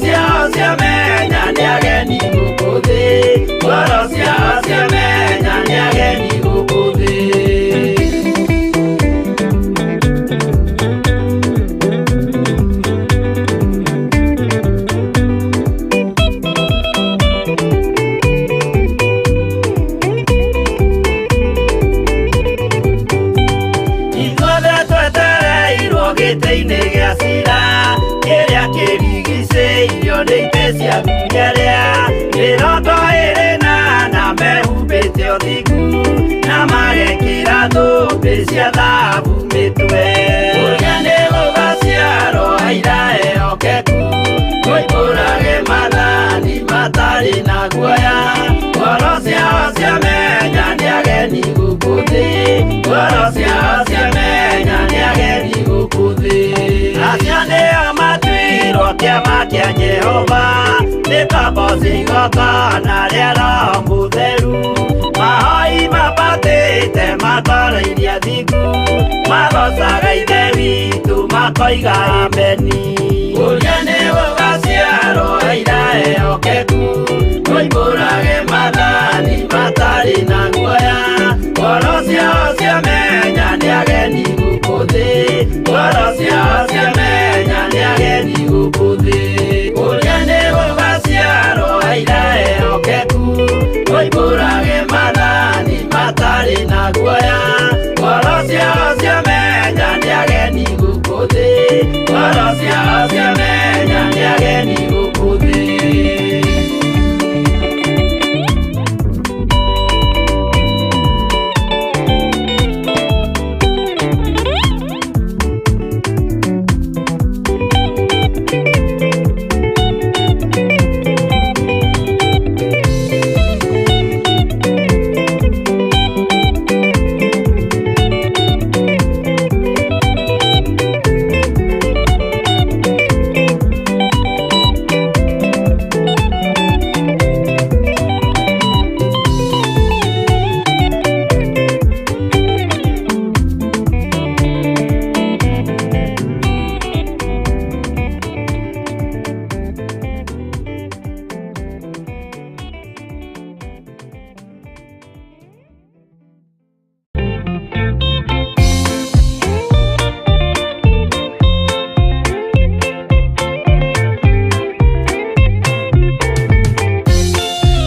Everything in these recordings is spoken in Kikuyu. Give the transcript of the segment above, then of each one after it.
ciao ciamenya nĩ ageni gũkũ thĩ, ngoro ciao ciamenya nĩ ageni gũkũ thĩ. Ithuothe twetereirwo gĩtĩ-inĩ gĩa cira, kĩrĩa kĩrigicĩirio nĩ itĩ cia ngunyeria, 24 na mehumbĩte ũthingu, na magekĩra thũmbĩ cia thahabu mĩtwe. Ũrĩa nĩ gũgaciarwo aira ehokeku, moimbũrage maathani matarĩ na guoya, ngoro ciao ciamenya nĩ ageni gũkũ thĩ, ngoro ciao ciamenya nĩ ageni gũkũ thĩ. Acio nĩo matuirwo kĩama kĩa Jehova, nĩ ngombo cia igongona rĩa Roho Mũtheru, mahoi mabatĩte matoroirie thingu, magocaga Ithe witũ makoiga ameni. Ũrĩa nĩ gũgaciarwo aira ehokeku, moimbũrage maathani matarĩ na guoya, ngoro ciao ciamenya nĩ ageni gũkũ thĩ, ngoro ciao ciamenya nĩ ageni gũkũ thĩ. Ũrĩa nĩ gũgaciarwo aira ehokeku, moimbũrage maathani matarĩ na guoya, ngoro ciao ciamenya nĩ ageni gũkũ thĩ, ngoro ciao ciamenya nĩ ageni gũkũ thĩ.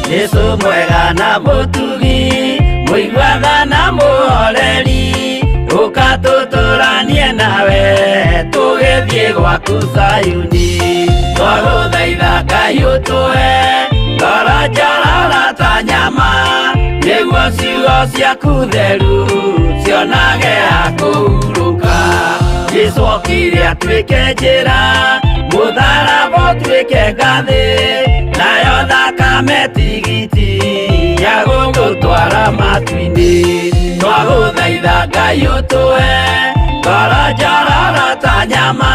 Jesu mwega na mũtugi, mũiguaga na mũhoreri, ũka tũtũranie nawe tũgĩthiĩ gwaku Zayuni. Twagũthaitha Ngai ũtũhe ngoro njororo ta nyama, nĩguo ciugo ciaku theru cionage ha kũhurũka. Jesu okire atuĩke njĩra, mũtharaba ũtuĩke ngathĩ, nayo thakame tigiti ya gũgũtwara matu-inĩ. Twagũthaitha Ngai ũtũhe ngoro njororo ta nyama,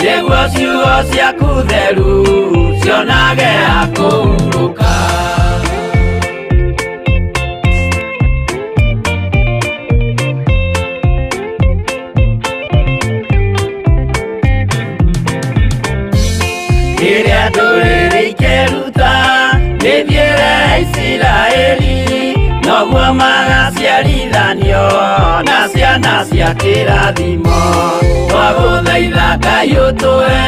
nĩguo ciugo ciaku theru cionage ha kũhurũka. Rĩrĩa ndũrĩrĩ ikeruta mĩthiĩre ya Isiraeli, noguo magaciarithanio na ciana cia kĩrathimo. Twagũthaitha Ngai ũtũhe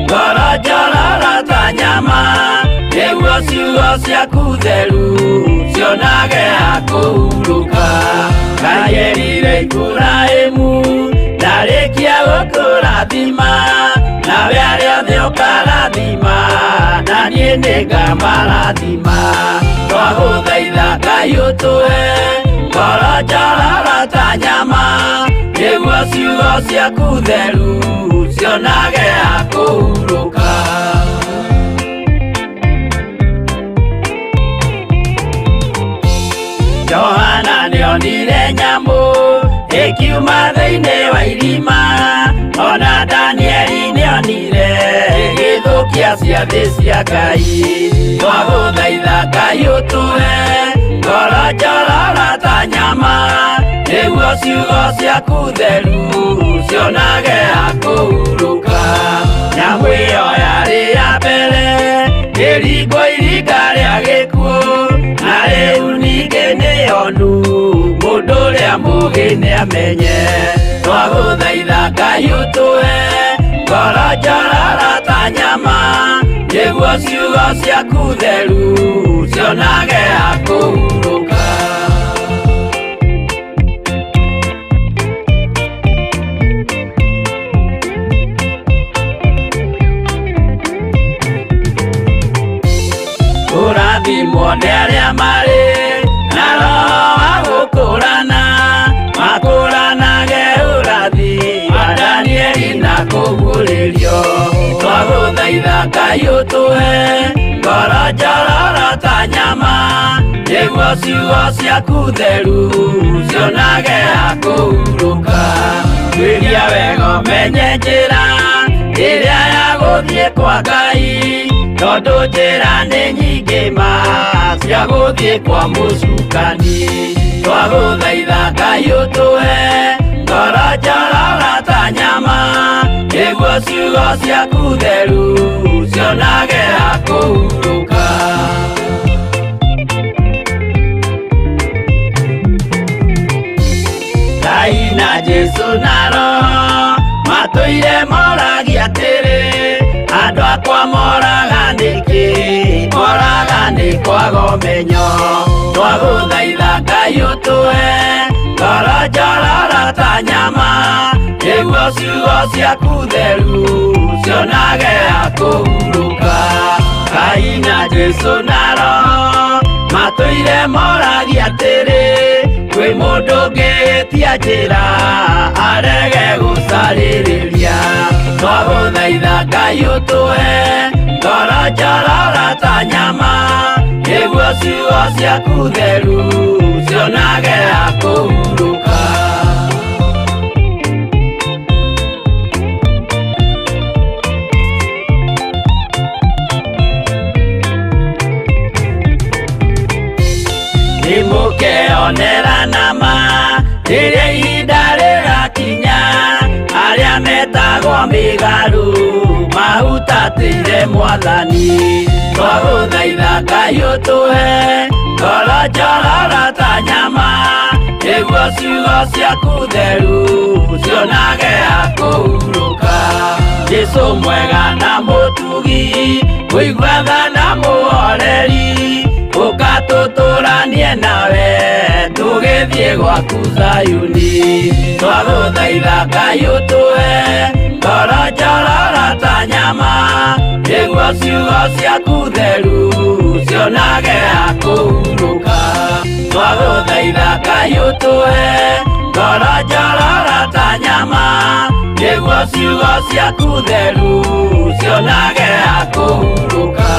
ngoro njororo ta nyama, nĩguo ciugo ciaku theru cionage ha kũhurũka. Ngai erire Iburahĩmu ndarĩkia gũkũrathima, nawe arĩa othe ũkarathima, na niĩ nĩngamarathima. Twagũthaitha Ngai ũtũhe ngoro njororo ta nyama, nĩguo ciugo ciaku theru cionage ha kũhurũka. Johana nĩonire nyamũ ĩkiuma thĩinĩ wa irima, ona Danieli nĩonire ĩgĩthũkia ciathĩ cia Ngai. Twagũthaitha Ngai ũtũhe ngoro njororo ta nyama, nĩguo ciugo ciaku theru cionage ha kũhurũka. Nyamũ ĩyo yarĩ ya mbere Makĩringwo iringa rĩa gĩkuũ na rĩu ningĩ nĩonu mũndũ ũrĩa mũũgĩ nĩamenye. Twagũthaitha Ngai ũtũhe ngoro njororo ta nyama nĩguo ciugo ciaku theru cionage ha kũhurũka. Kũrathimwo nĩ arĩa marĩ na roho wa gũkũrana makũranage ũrathi wa Danieli na kũguũrĩrio. Twagũthaitha Ngai ũtũhe ngoro njororo ta nyama nĩguo ciugo ciaku theru cionage ha kũhurũka. Tuĩria wega ũmenye njĩra ĩrĩa ya gũthiĩ kwa Ngai tondũ njĩra nĩ nyingĩ ma cia gũthiĩ kwa mũcukani. Twagũthaitha Ngai ũtũhe ngoro njororo ta nyama nĩguo ciugo ciaku theru cionage ha kũhurũka. Ngai na Jesũ na Roho matũire moragia atĩrĩ andũ akwa moraga nĩkĩ moraga nĩ kwaga ũmenyo. Twagũthaitha Ngai ũtũhe ngoro njororo ta nyama nĩguo ciugo ciaku theru cionage ha kũhurũka. Ngai na Jesũ na Roho matũire moragia atĩrĩ kwĩ mũndũ ũngĩtia njĩra arege gũcarĩrĩria. Twagũthaitha Ngai ũtũhe ngoro njororo ta nyama nĩguo ciugo ciaku theru cionage ha kũhurũka. Nĩmũkeonera nama rĩrĩa ihinda rĩgakinya arĩa metagwo mĩgarũ mahutatĩire Mwathani. Twagũthaitha Ngai ũtũhe ngoro njororo ta nyama nĩguo ciugo ciaku theru cionage ha kũhurũka. Jesũ mwega na mũtugi mũigua tha na mũhoreri ũka tũtũranie nawe tũgĩthiĩ gwaku Zayuni. Twagũthaitha Ngai ũtũhe ngoro njororo ta nyama nĩguo ciugo ciaku theru cionage ha kũhurũka. Twagũthaitha Ngai ũtũhe ngoro njororo ta nyama nĩguo ciugo ciaku theru cionage ha kũhurũka.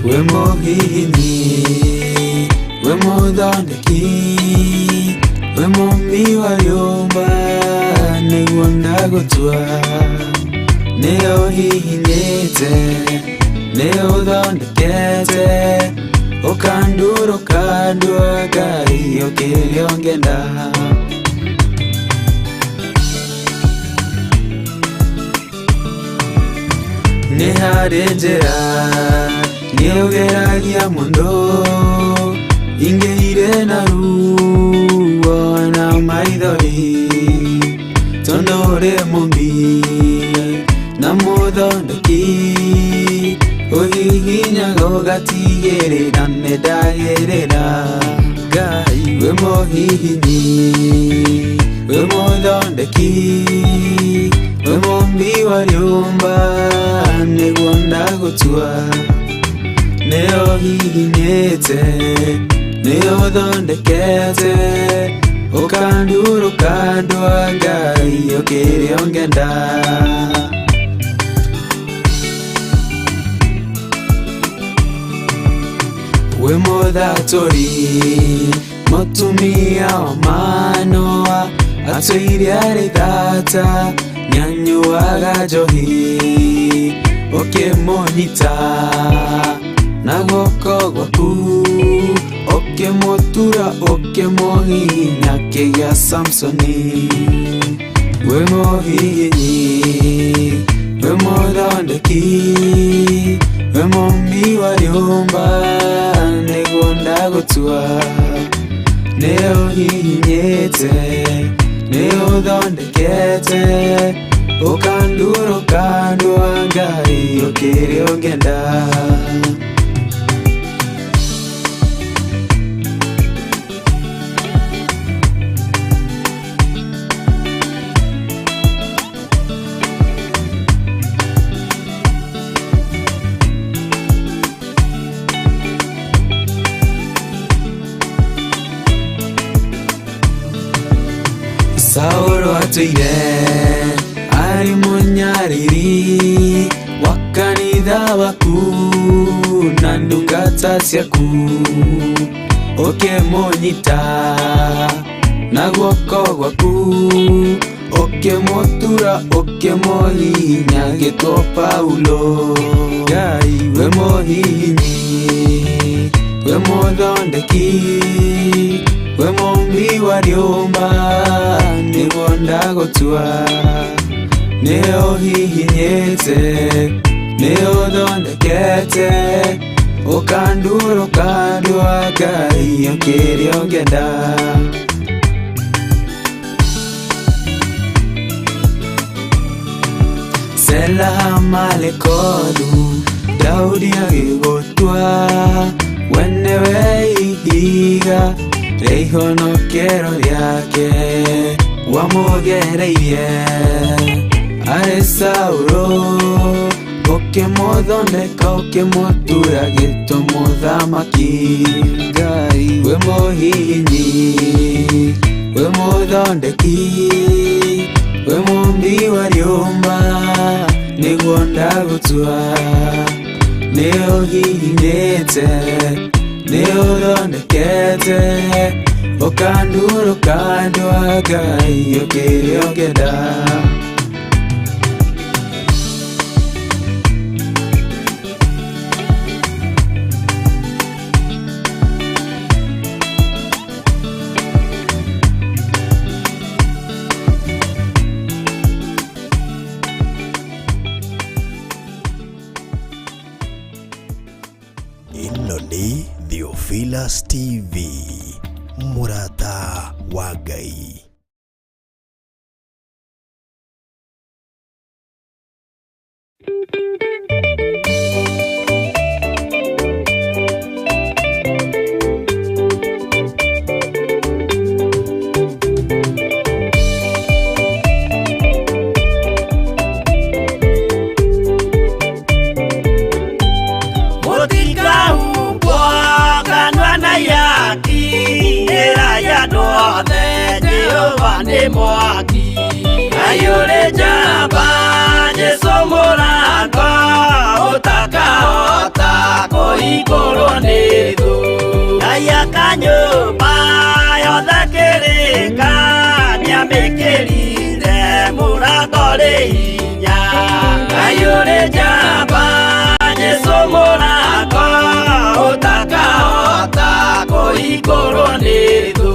We mũhihinyi, we mũthondeki, we mũmbi wa rĩũmba, nĩguo ndagũtua. Nĩ ũhihinyĩte, nĩ ũthondekete, ũkandura ũkandua Ngai o kĩrĩa ũngĩenda. Nĩ harĩ njĩra nĩ ũgeragia mũno, ingĩire na ruo na maithori, tondũ ũrĩ mũmbi na mũthondeki, ũhihinyaga ũgatigĩrĩra nĩ ndagĩrĩra. Ngai wĩ mũhihinyi, wĩ mũthondeki, wĩ mũmbi wa rĩũmba, nĩguo ndagũtua. Nĩ ũhihinyĩte, nĩ ũthondekete, ũkandura ũkandua Ngai o kĩrĩa ũngĩenda. Wĩ mũthatũri, mũtumia wa Manoa, atũire arĩ thata, nĩanyuaga njohi, ũkĩmũnyita na guoko gwaku, ũkĩmũtura ũkĩmũhihinya akĩgĩa Samsoni. Wĩ mũhihinyi, wĩ mũthondeki, wĩ mũmbi wa rĩũmba, nĩguo ndagũtua. Nĩ ũhihinyĩte, nĩ ũthondekete, ũkandura ũkandua Ngai o kĩrĩa ũngĩenda. Saũlũ atũire arĩ mũnyariri wa kanitha waku na ndungata ciaku, ũkĩmũnyita na guoko gwaku, ũkĩmũtura ũkĩmũhihinya agĩtwo Paulo. Ngai wĩ mũhihinyi, wĩ mũthondeki, wĩ mũmbi wa rĩũmba, nĩguo ndagũtua. Nĩ ũhihinyĩte, nĩ ũthondekete, ũkandura ũkandua Ngai o kĩrĩa ũngĩenda. Sela Malekothu, Daudi agĩgũtua, we nĩwe ihiga rĩa ihonokero rĩake, wamũgereirie arĩ Saũlũ, ũkĩmũthondeka ũkĩmũtura gĩtwo mũthamaki. Ngai wĩ mũhihinyi, wĩ mũthondeki, wĩ mũmbi wa rĩũmba, nĩguo ndagũtua. Nĩ ũhihinyĩte, nĩ ũthondekete, ũkandura ũkandua Ngai o kĩrĩa ũngĩenda. Ĩno nĩ Theophilus TV, mũrata wa Ngai. Mũtikahumbwo kanua na ihaki, ĩra ya andũ othe Jehova nĩ mwaki. Ngai ũrĩ njamba, Jesũ mũrango, ũtakahota kũhingwo. Nĩaka nyũmba yothe kĩrĩka, nĩamĩkĩrire mũrango rĩ hinya. Ngai ũrĩ njamba, Jesũ mũrango, ũtakahota kũhingũrwo nĩ thũ.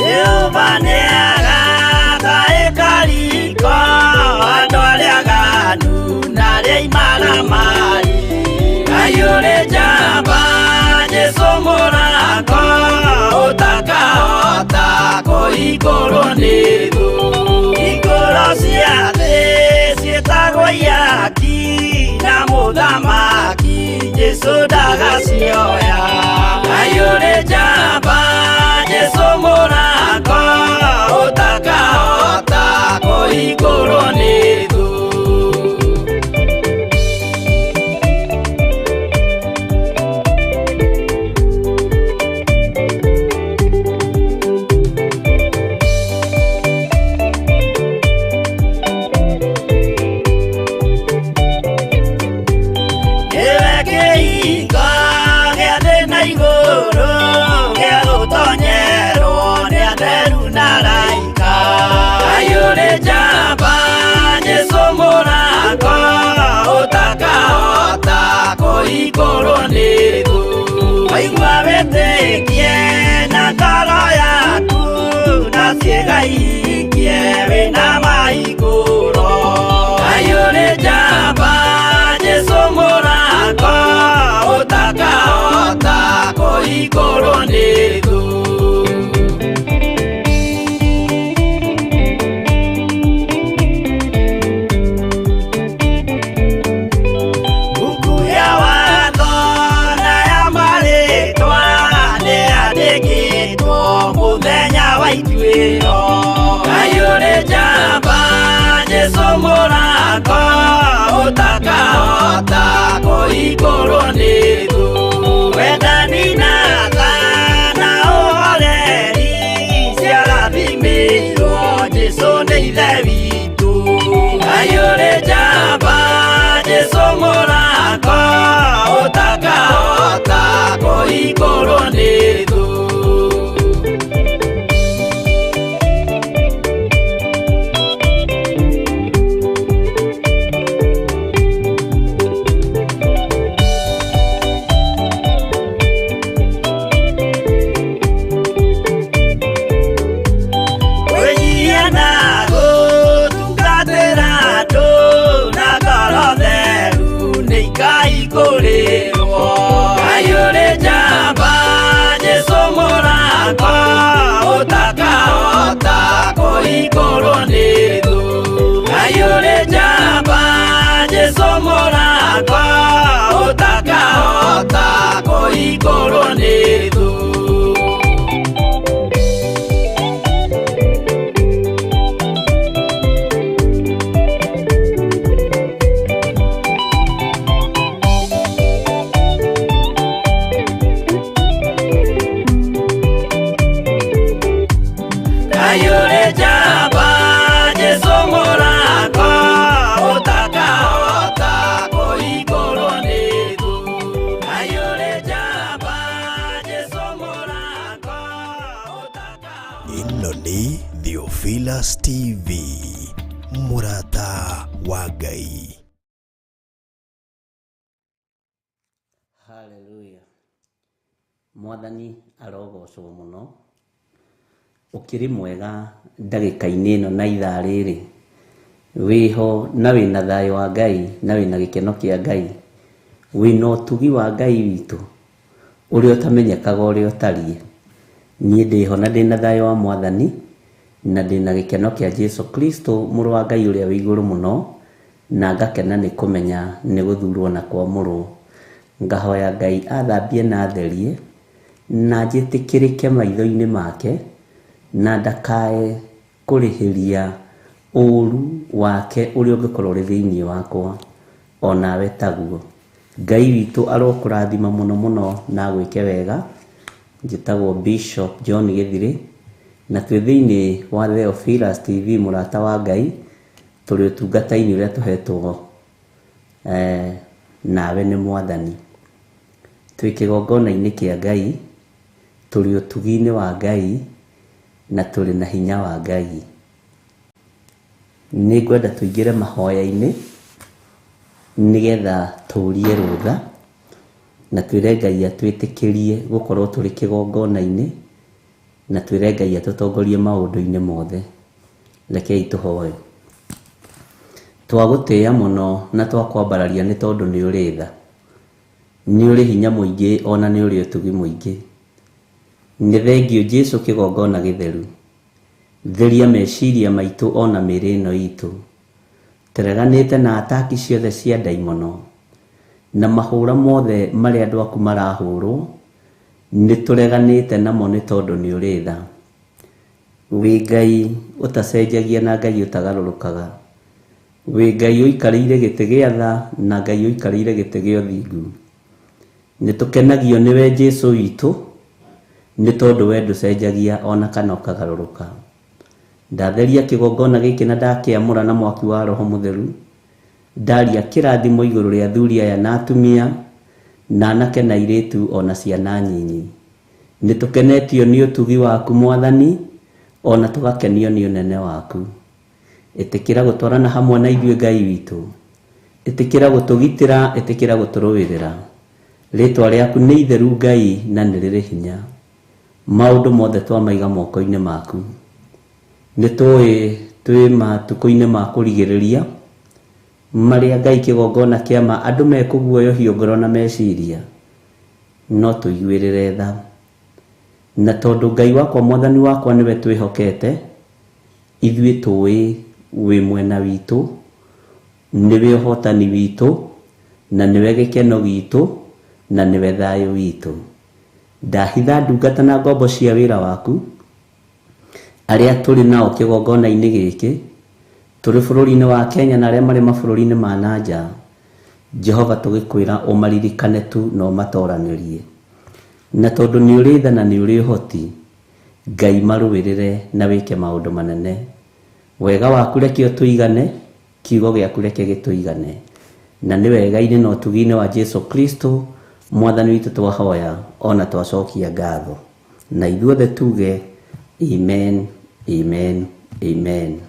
Jehova nĩagaka ĩkariko andũ arĩa aganu na arĩa imaramari. Ngai ũrĩ njamba, Jesũ mũrango, ũtakahota kũhingũrwo nĩ thũ. Hingũro cia thĩ ciĩtagwo ihaki, na mũthamaki Jesũ ndagacioya. Ngai ũrĩ njamba, Jesũ mũrango, ũtakahota kũhingũrwo nĩ thũ. Nĩwe kĩhingo gĩa thĩ na igũrũ, gĩa gũtonyerwo nĩ atheru na araika. Ngai ũrĩ njamba, Jesũ mũrango, ũtakahota kũhingũrwo nĩ thũ. Waigua wĩtĩkie na ngoro yaku, na ciĩga ihingie wĩna mahingũro. Ngai ũrĩ njamba, Jesũ mũrango, ũtakahota kũhingũrwo nĩ thũ. Mbuku ya watho na ya marĩtwa nĩyandĩkĩtwo mũthenya wa ituĩro. Ngai ũrĩ njamba, Jesũ mũrango, ũtakahota kũhingũrwo nĩ thũ. Wendani na tha na ũhoreri ciarathimĩirwo Jesũ nĩ Ithe witũ. Ngai ũrĩ njamba, Jesũ mũrango, ũtakahota kũhingũrwo nĩ thũ. Kwĩnyihia na gũtungatĩra andũ na ngoro theru nĩ ikahingũrĩrwo. Ngai ũrĩ njamba, Jesũ mũrango, ũtakahota kũhingũrwo nĩ thũ. Ngai ũrĩ njamba, Jesũ mũrango, ũtakahota kũhingũrwo nĩ thũ. Ngai ũrĩ njamba, Jesũ mũrango, ũtakahota kũhingũrwo nĩ thũ. Ngai ũrĩ njamba, Jesũ mũrango, ũtakahota. Ĩno nĩ Theophilus TV, mũrata wa Ngai. Haleluya. Mwathani arogocwo mũno. Ũkĩrĩ mwega ndagĩka-inĩ ĩno na ithaa rĩrĩ. Wĩho na wĩna thayũ wa Ngai na wĩna gĩkeno kĩa Ngai. Wĩna ũtugi wa Ngai witũ ũrĩa ũtamenyekaga ũrĩa ũtariĩ. Niĩ ndĩho na ndĩna thayũ wa Mwathani na ndĩna gĩkeno kĩa Jesu Kristo mũrũ wa Ngai ũrĩa wĩ igũrũ mũno, na ngakena nĩ kũmenya nĩ gũthurwo na kwamũrwo. Ngahoya Ngai athambie na atherie na njĩtĩkĩrĩke maitho-inĩ make, na ndakae kũrĩhĩria ũru wake ũrĩa ũngĩkorwo ũrĩ thĩinĩ wakwa, onawe taguo. Ngai witũ arokũrathima mũno mũno na agwĩke wega. Njĩtagwo Bishop John Gĩthirĩ, na twĩ thĩinĩ wa Theophilus TV, mũrata wa Ngai. Tũrĩ ũtungata-inĩ ũrĩa tũhetwo nawe nĩ Mwathani. Twĩ kĩgongona-inĩ kĩa Ngai, tũrĩ ũtugi-inĩ wa Ngai, na tũrĩ na hinya wa Ngai. Nĩ ngwenda tũingĩre mahoya-inĩ nĩgetha tũrie rũtha na twĩre Ngai atwĩtĩkĩrie gũkorwo tũrĩ kĩgongona-inĩ na twĩre Ngai atũtongorie maũndũ-inĩ mothe. Rekei tũhoe. Twagũtĩĩa mũno na twakwambararia nĩ tondũ nĩ ũrĩ tha, nĩ ũrĩ hinya mũingĩ ona nĩ ũrĩ ũtugi mũingĩ. Nĩ thengiũ Jesu kĩgongona gĩtheru. Theria meciria maitũ ona mĩĩrĩ ĩno itũ. Tũreganĩte na ataki ciothe cia ndaimono na mahũra mothe marĩa andũ aku marahũrwo, nĩ tũreganĩte namo nĩ tondũ nĩ ũrĩ tha. Wĩ Ngai ũtacenjagia na Ngai ũtagarũrũkaga. Wĩ Ngai ũikarĩire gĩtĩ gĩa tha na Ngai ũikarĩire gĩtĩ gĩa ũthingu. Nĩ tũkenagio nĩwe Jesu witũ nĩ tondũ we ndũcenjagia ona kana ũkagarũrũka. Ndatheria kĩgongona gĩkĩ na ndakĩamũra na mwaki wa Roho Mũtheru. Ndaria kĩrathimo igũrũ rĩa athuri aya na atumia, na anake na airĩtu ona ciana nyinyi. Nĩ tũkenetio nĩ ũtugi waku Mwathani, ona tũgakenio nĩ ũnene waku. Ĩtĩkĩra gũtwarana hamwe na ithuĩ Ngai witũ. Ĩtĩkĩra gũtũgitĩra, ĩtĩkĩra gũtũrũĩrĩra. Rĩtwa rĩaku nĩ itheru Ngai na nĩ rĩrĩ hinya. Maũndũ mothe twamaiga moko-inĩ maku. Nĩ tũĩ twĩ matukũ-inĩ ma kũrigĩrĩria, marĩa Ngai kĩgongona kĩa ma andũ mekũguoyohio ngoro na meciria, no tũiguĩrĩre tha. Na tondũ Ngai wakwa Mwathani wakwa nĩwe twĩhokete, ithuĩ tũĩ wĩ mwena witũ, nĩwe ũhotani witũ, na nĩwe gĩkeno gitũ, na nĩwe thayũ witũ. Ndahitha ndungata na ngombo cia wĩra waku, arĩa tũrĩ nao kĩgongona-inĩ gĩkĩ, tũrĩ bũrũri-inĩ wa Kenya na arĩa marĩ mabũrũri-inĩ ma na nja, Jehova tũgĩkwĩra ũmaririkane tu na ũmatoranĩrie. Na tondũ nĩ ũrĩ tha na nĩ ũrĩ ũhoti, Ngai marũĩrĩre na wĩke maũndũ manene. Wega waku reke ũtũigane, kiugo gĩaku reke gĩtũigane. Na nĩ wega-inĩ na ũtugi-inĩ wa Jesu Kristo, Mwathani witũ twahoya ona twacokia ngatho. Na ithuothe tuge amen, amen, amen.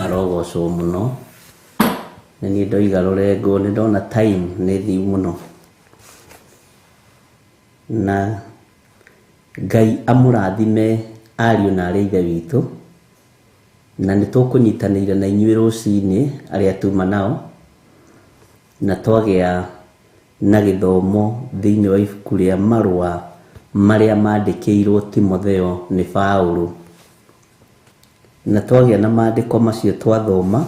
Arogocwo mũno. Nĩ niĩ Ndoiga rũrengo nĩ ndona time nĩ thiu mũno. Na Ngai amũrathime ariũ na arĩ ithe witũ, na nĩ tũkũnyitanĩire na inyuĩ rũcinĩ arĩa tuma nao, na twagĩa na gĩthomo thĩinĩ wa ibuku rĩa marũa marĩa mandĩkĩirwo Timotheo nĩ Paũlũ. Na twagĩa na mandĩko macio twathoma,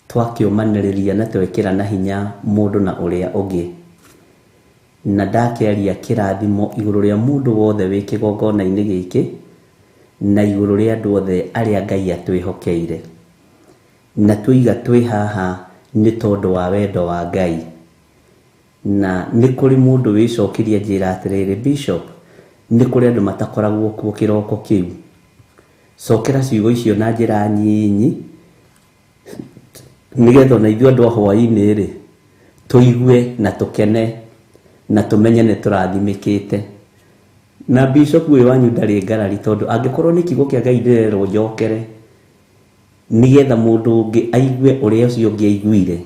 twakĩũmanĩrĩria na twekĩra na hinya mũndũ na ũrĩa ũngĩ. Na ndakĩaria kĩrathimo igũrũ rĩa mũndũ wothe wĩ kĩgongona-inĩ gĩkĩ, na igũrũ rĩa andũ othe arĩa Ngai atwĩhokeire. Na twoiga twĩ haha nĩ tondũ wa wendo wa Ngai. Na nĩ kũrĩ mũndũ wĩcokirie njĩra atĩrĩrĩ, Bishop, nĩ kũrĩ andũ matakoragwo kuo kĩroko kĩu. Cokera ciugo icio na njĩra nyinyi, nĩgetha ona ithuĩ andũ a hwaĩ-inĩ rĩ, tũigue na tũkene na tũmenye nĩ tũrathimĩkĩte. Na Bishop ũyũ wanyu ndarĩ ngarari, tondũ angĩkorwo nĩ kiugo kĩa Ngai ndĩrerwo njokere nĩgetha mũndũ ũngĩ aigue ũrĩa ũcio ũngĩ aiguire,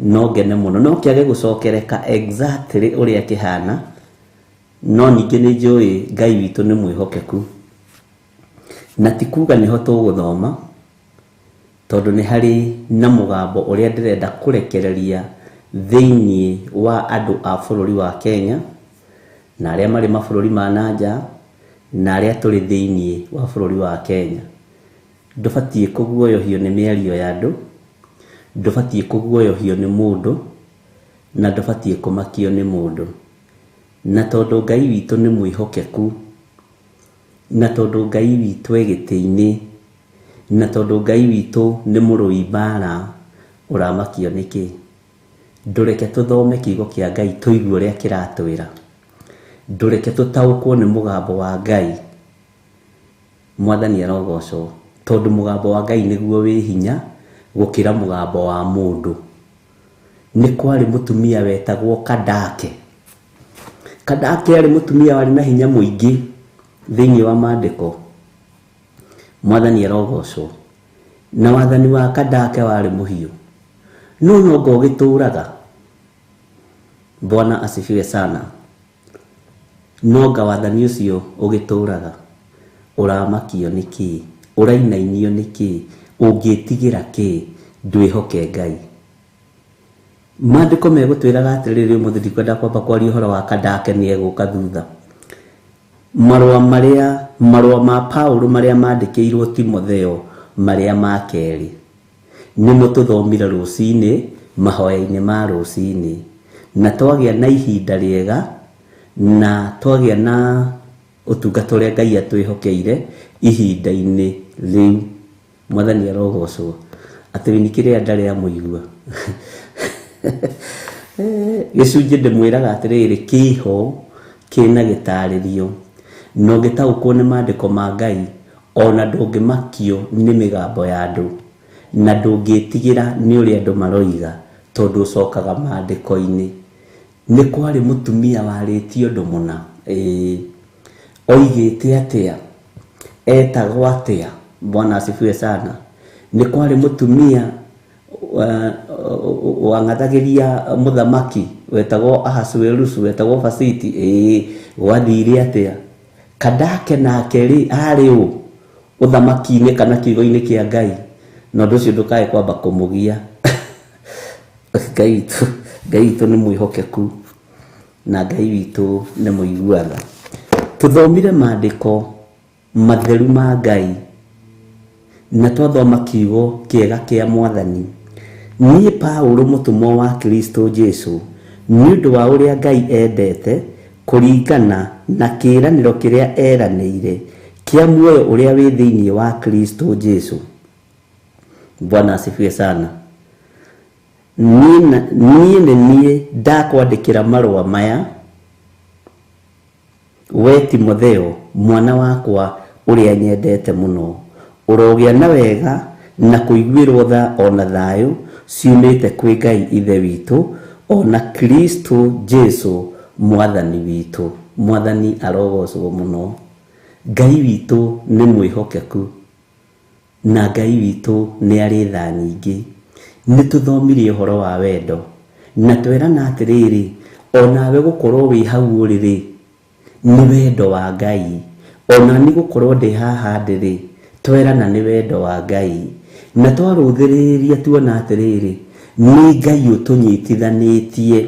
no ngene mũno. No kĩage gũcokereka exactly ũrĩa kĩhana, no ningĩ nĩ njũĩ Ngai witũ nĩ mwĩhokeku. Na ti kuga nĩho tũgũthoma, tondũ nĩ harĩ na mũgambo ũrĩa ndĩrenda kũrekereria thĩinĩ wa andũ a bũrũri wa Kenya, na arĩa marĩ mabũrũri ma na nja, na arĩa tũrĩ thĩinĩ wa bũrũri wa Kenya. Ndũbatiĩ kũguoyohio nĩ mĩario ya andũ, ndũbatiĩ kũguoyohio nĩ mũndũ, na ndũbatiĩ kũmakio nĩ mũndũ. Na tondũ Ngai witũ nĩ mwĩhokeku, na tondũ Ngai witũ e gĩtĩ-inĩ, na tondũ Ngai witũ nĩ mũrũi mbara, ũramakio nĩkĩ? Ndũreke tũthome kiugo kĩa Ngai tũigue ũrĩa kĩratwĩra. Ndũreke tũtaũkwo nĩ mũgambo wa Ngai. Mwathani arogocwo, tondũ mũgambo wa Ngai nĩguo wĩ hinya gũkĩra mũgambo wa mũndũ. Nĩ kwarĩ mũtumia wetagwo Kandake. Kandake arĩ mũtumia warĩ na hinya mũingĩ thĩinĩ wa maandĩko. Mwathani arogocwo. Na wathani wa Kandake warĩ mũhiũ, no nonga ũgĩtũraga. Bwana asifiwe sana. Nonga wathani ũcio ũgĩtũraga. Ũramakio nĩ kĩĩ? Ũrainainio nĩ kĩĩ? Ũngĩtigĩra kĩĩ? Ndwĩhoke Ngai. Maandĩko megũtwĩraga atĩrĩrĩ, ũmũthĩ ndikwenda kwamba kwaria ũhoro wa Kandake, nĩ egũka thutha. Marũa ma Paũlũ marĩa mandĩkĩirwo Timotheo marĩa ma kerĩ, nĩmo tũthomire rũcinĩ mahoya-inĩ ma rũcinĩ, na twagĩa na ihinda rĩega, na twagĩa na ũtungata ũrĩa Ngai atwĩhokeire ihinda-inĩ rĩu. Mwathani arogocwo. Atĩ wini kĩrĩa ndarĩ amũigua. Gĩcunjĩ ndĩmwĩraga atĩrĩrĩ, kĩho kĩna gĩtarĩrio, na ũngĩtaũkwo nĩ maandĩko ma Ngai, ona ndũngĩmakio nĩ mĩgambo ya andũ, na ndũngĩtigĩra nĩ ũrĩa andũ maroiga, tondũ ũcokaga maandĩko-inĩ. Nĩ kwarĩ mũtumia warĩtie ũndũ mũna, oigĩte atĩa, etagwo atĩa? Bwana asifiwe sana. Nĩ kwarĩ mũtumia wang'athagĩria mũthamaki wetagwo Ahasuerusu, wetagwo Vasiti. Gwathire atĩa? Kandake nake rĩ, arĩ ũ ũthamaki-inĩ kana kiugo-inĩ kĩa Ngai? Na ũndũ ũcio ndũkae kwamba kũmũgia. Ngai witũ nĩ mwĩhokeku, na Ngai witũ nĩ mũiguaga. Tũthomire maandĩko matheru ma Ngai, na twathoma kiugo kĩega kĩa Mwathani. Niĩ Paũlũ mũtũmwo wa Kristo Jesu, nĩ ũndũ wa ũrĩa Ngai endete, kũringana na kĩĩranĩro kĩrĩa eranĩire kĩa muoyo ũrĩa wĩ thĩinĩ wa Kristo Jesu. Bwana asifiwe sana. Niĩ nĩ niĩ ndakwandĩkĩra marũa maya, we Timotheo mwana wakwa ũrĩa nyendete mũno, ũrogĩa na wega na kũiguĩrwo tha ona thayũ ciumĩte kwĩ Ngai Ithe witũ ona Kristo Jesu Mwathani witũ. Mwathani arogocwo mũno. Ngai witũ nĩ mwĩhokeku, na Ngai witũ nĩ arĩ tha nyingĩ. Nĩ tũthomire ũhoro wa wendo na twerana atĩrĩrĩ, onawe gũkorwo wĩ hau ũrĩ rĩ, nĩ wendo wa Ngai. Ona niĩ gũkorwo ndĩ haha ndĩ rĩ, twerana nĩ wendo wa Ngai. Na twarũthĩrĩria tuona atĩrĩrĩ, nĩ Ngai ũtũnyitithanĩtie,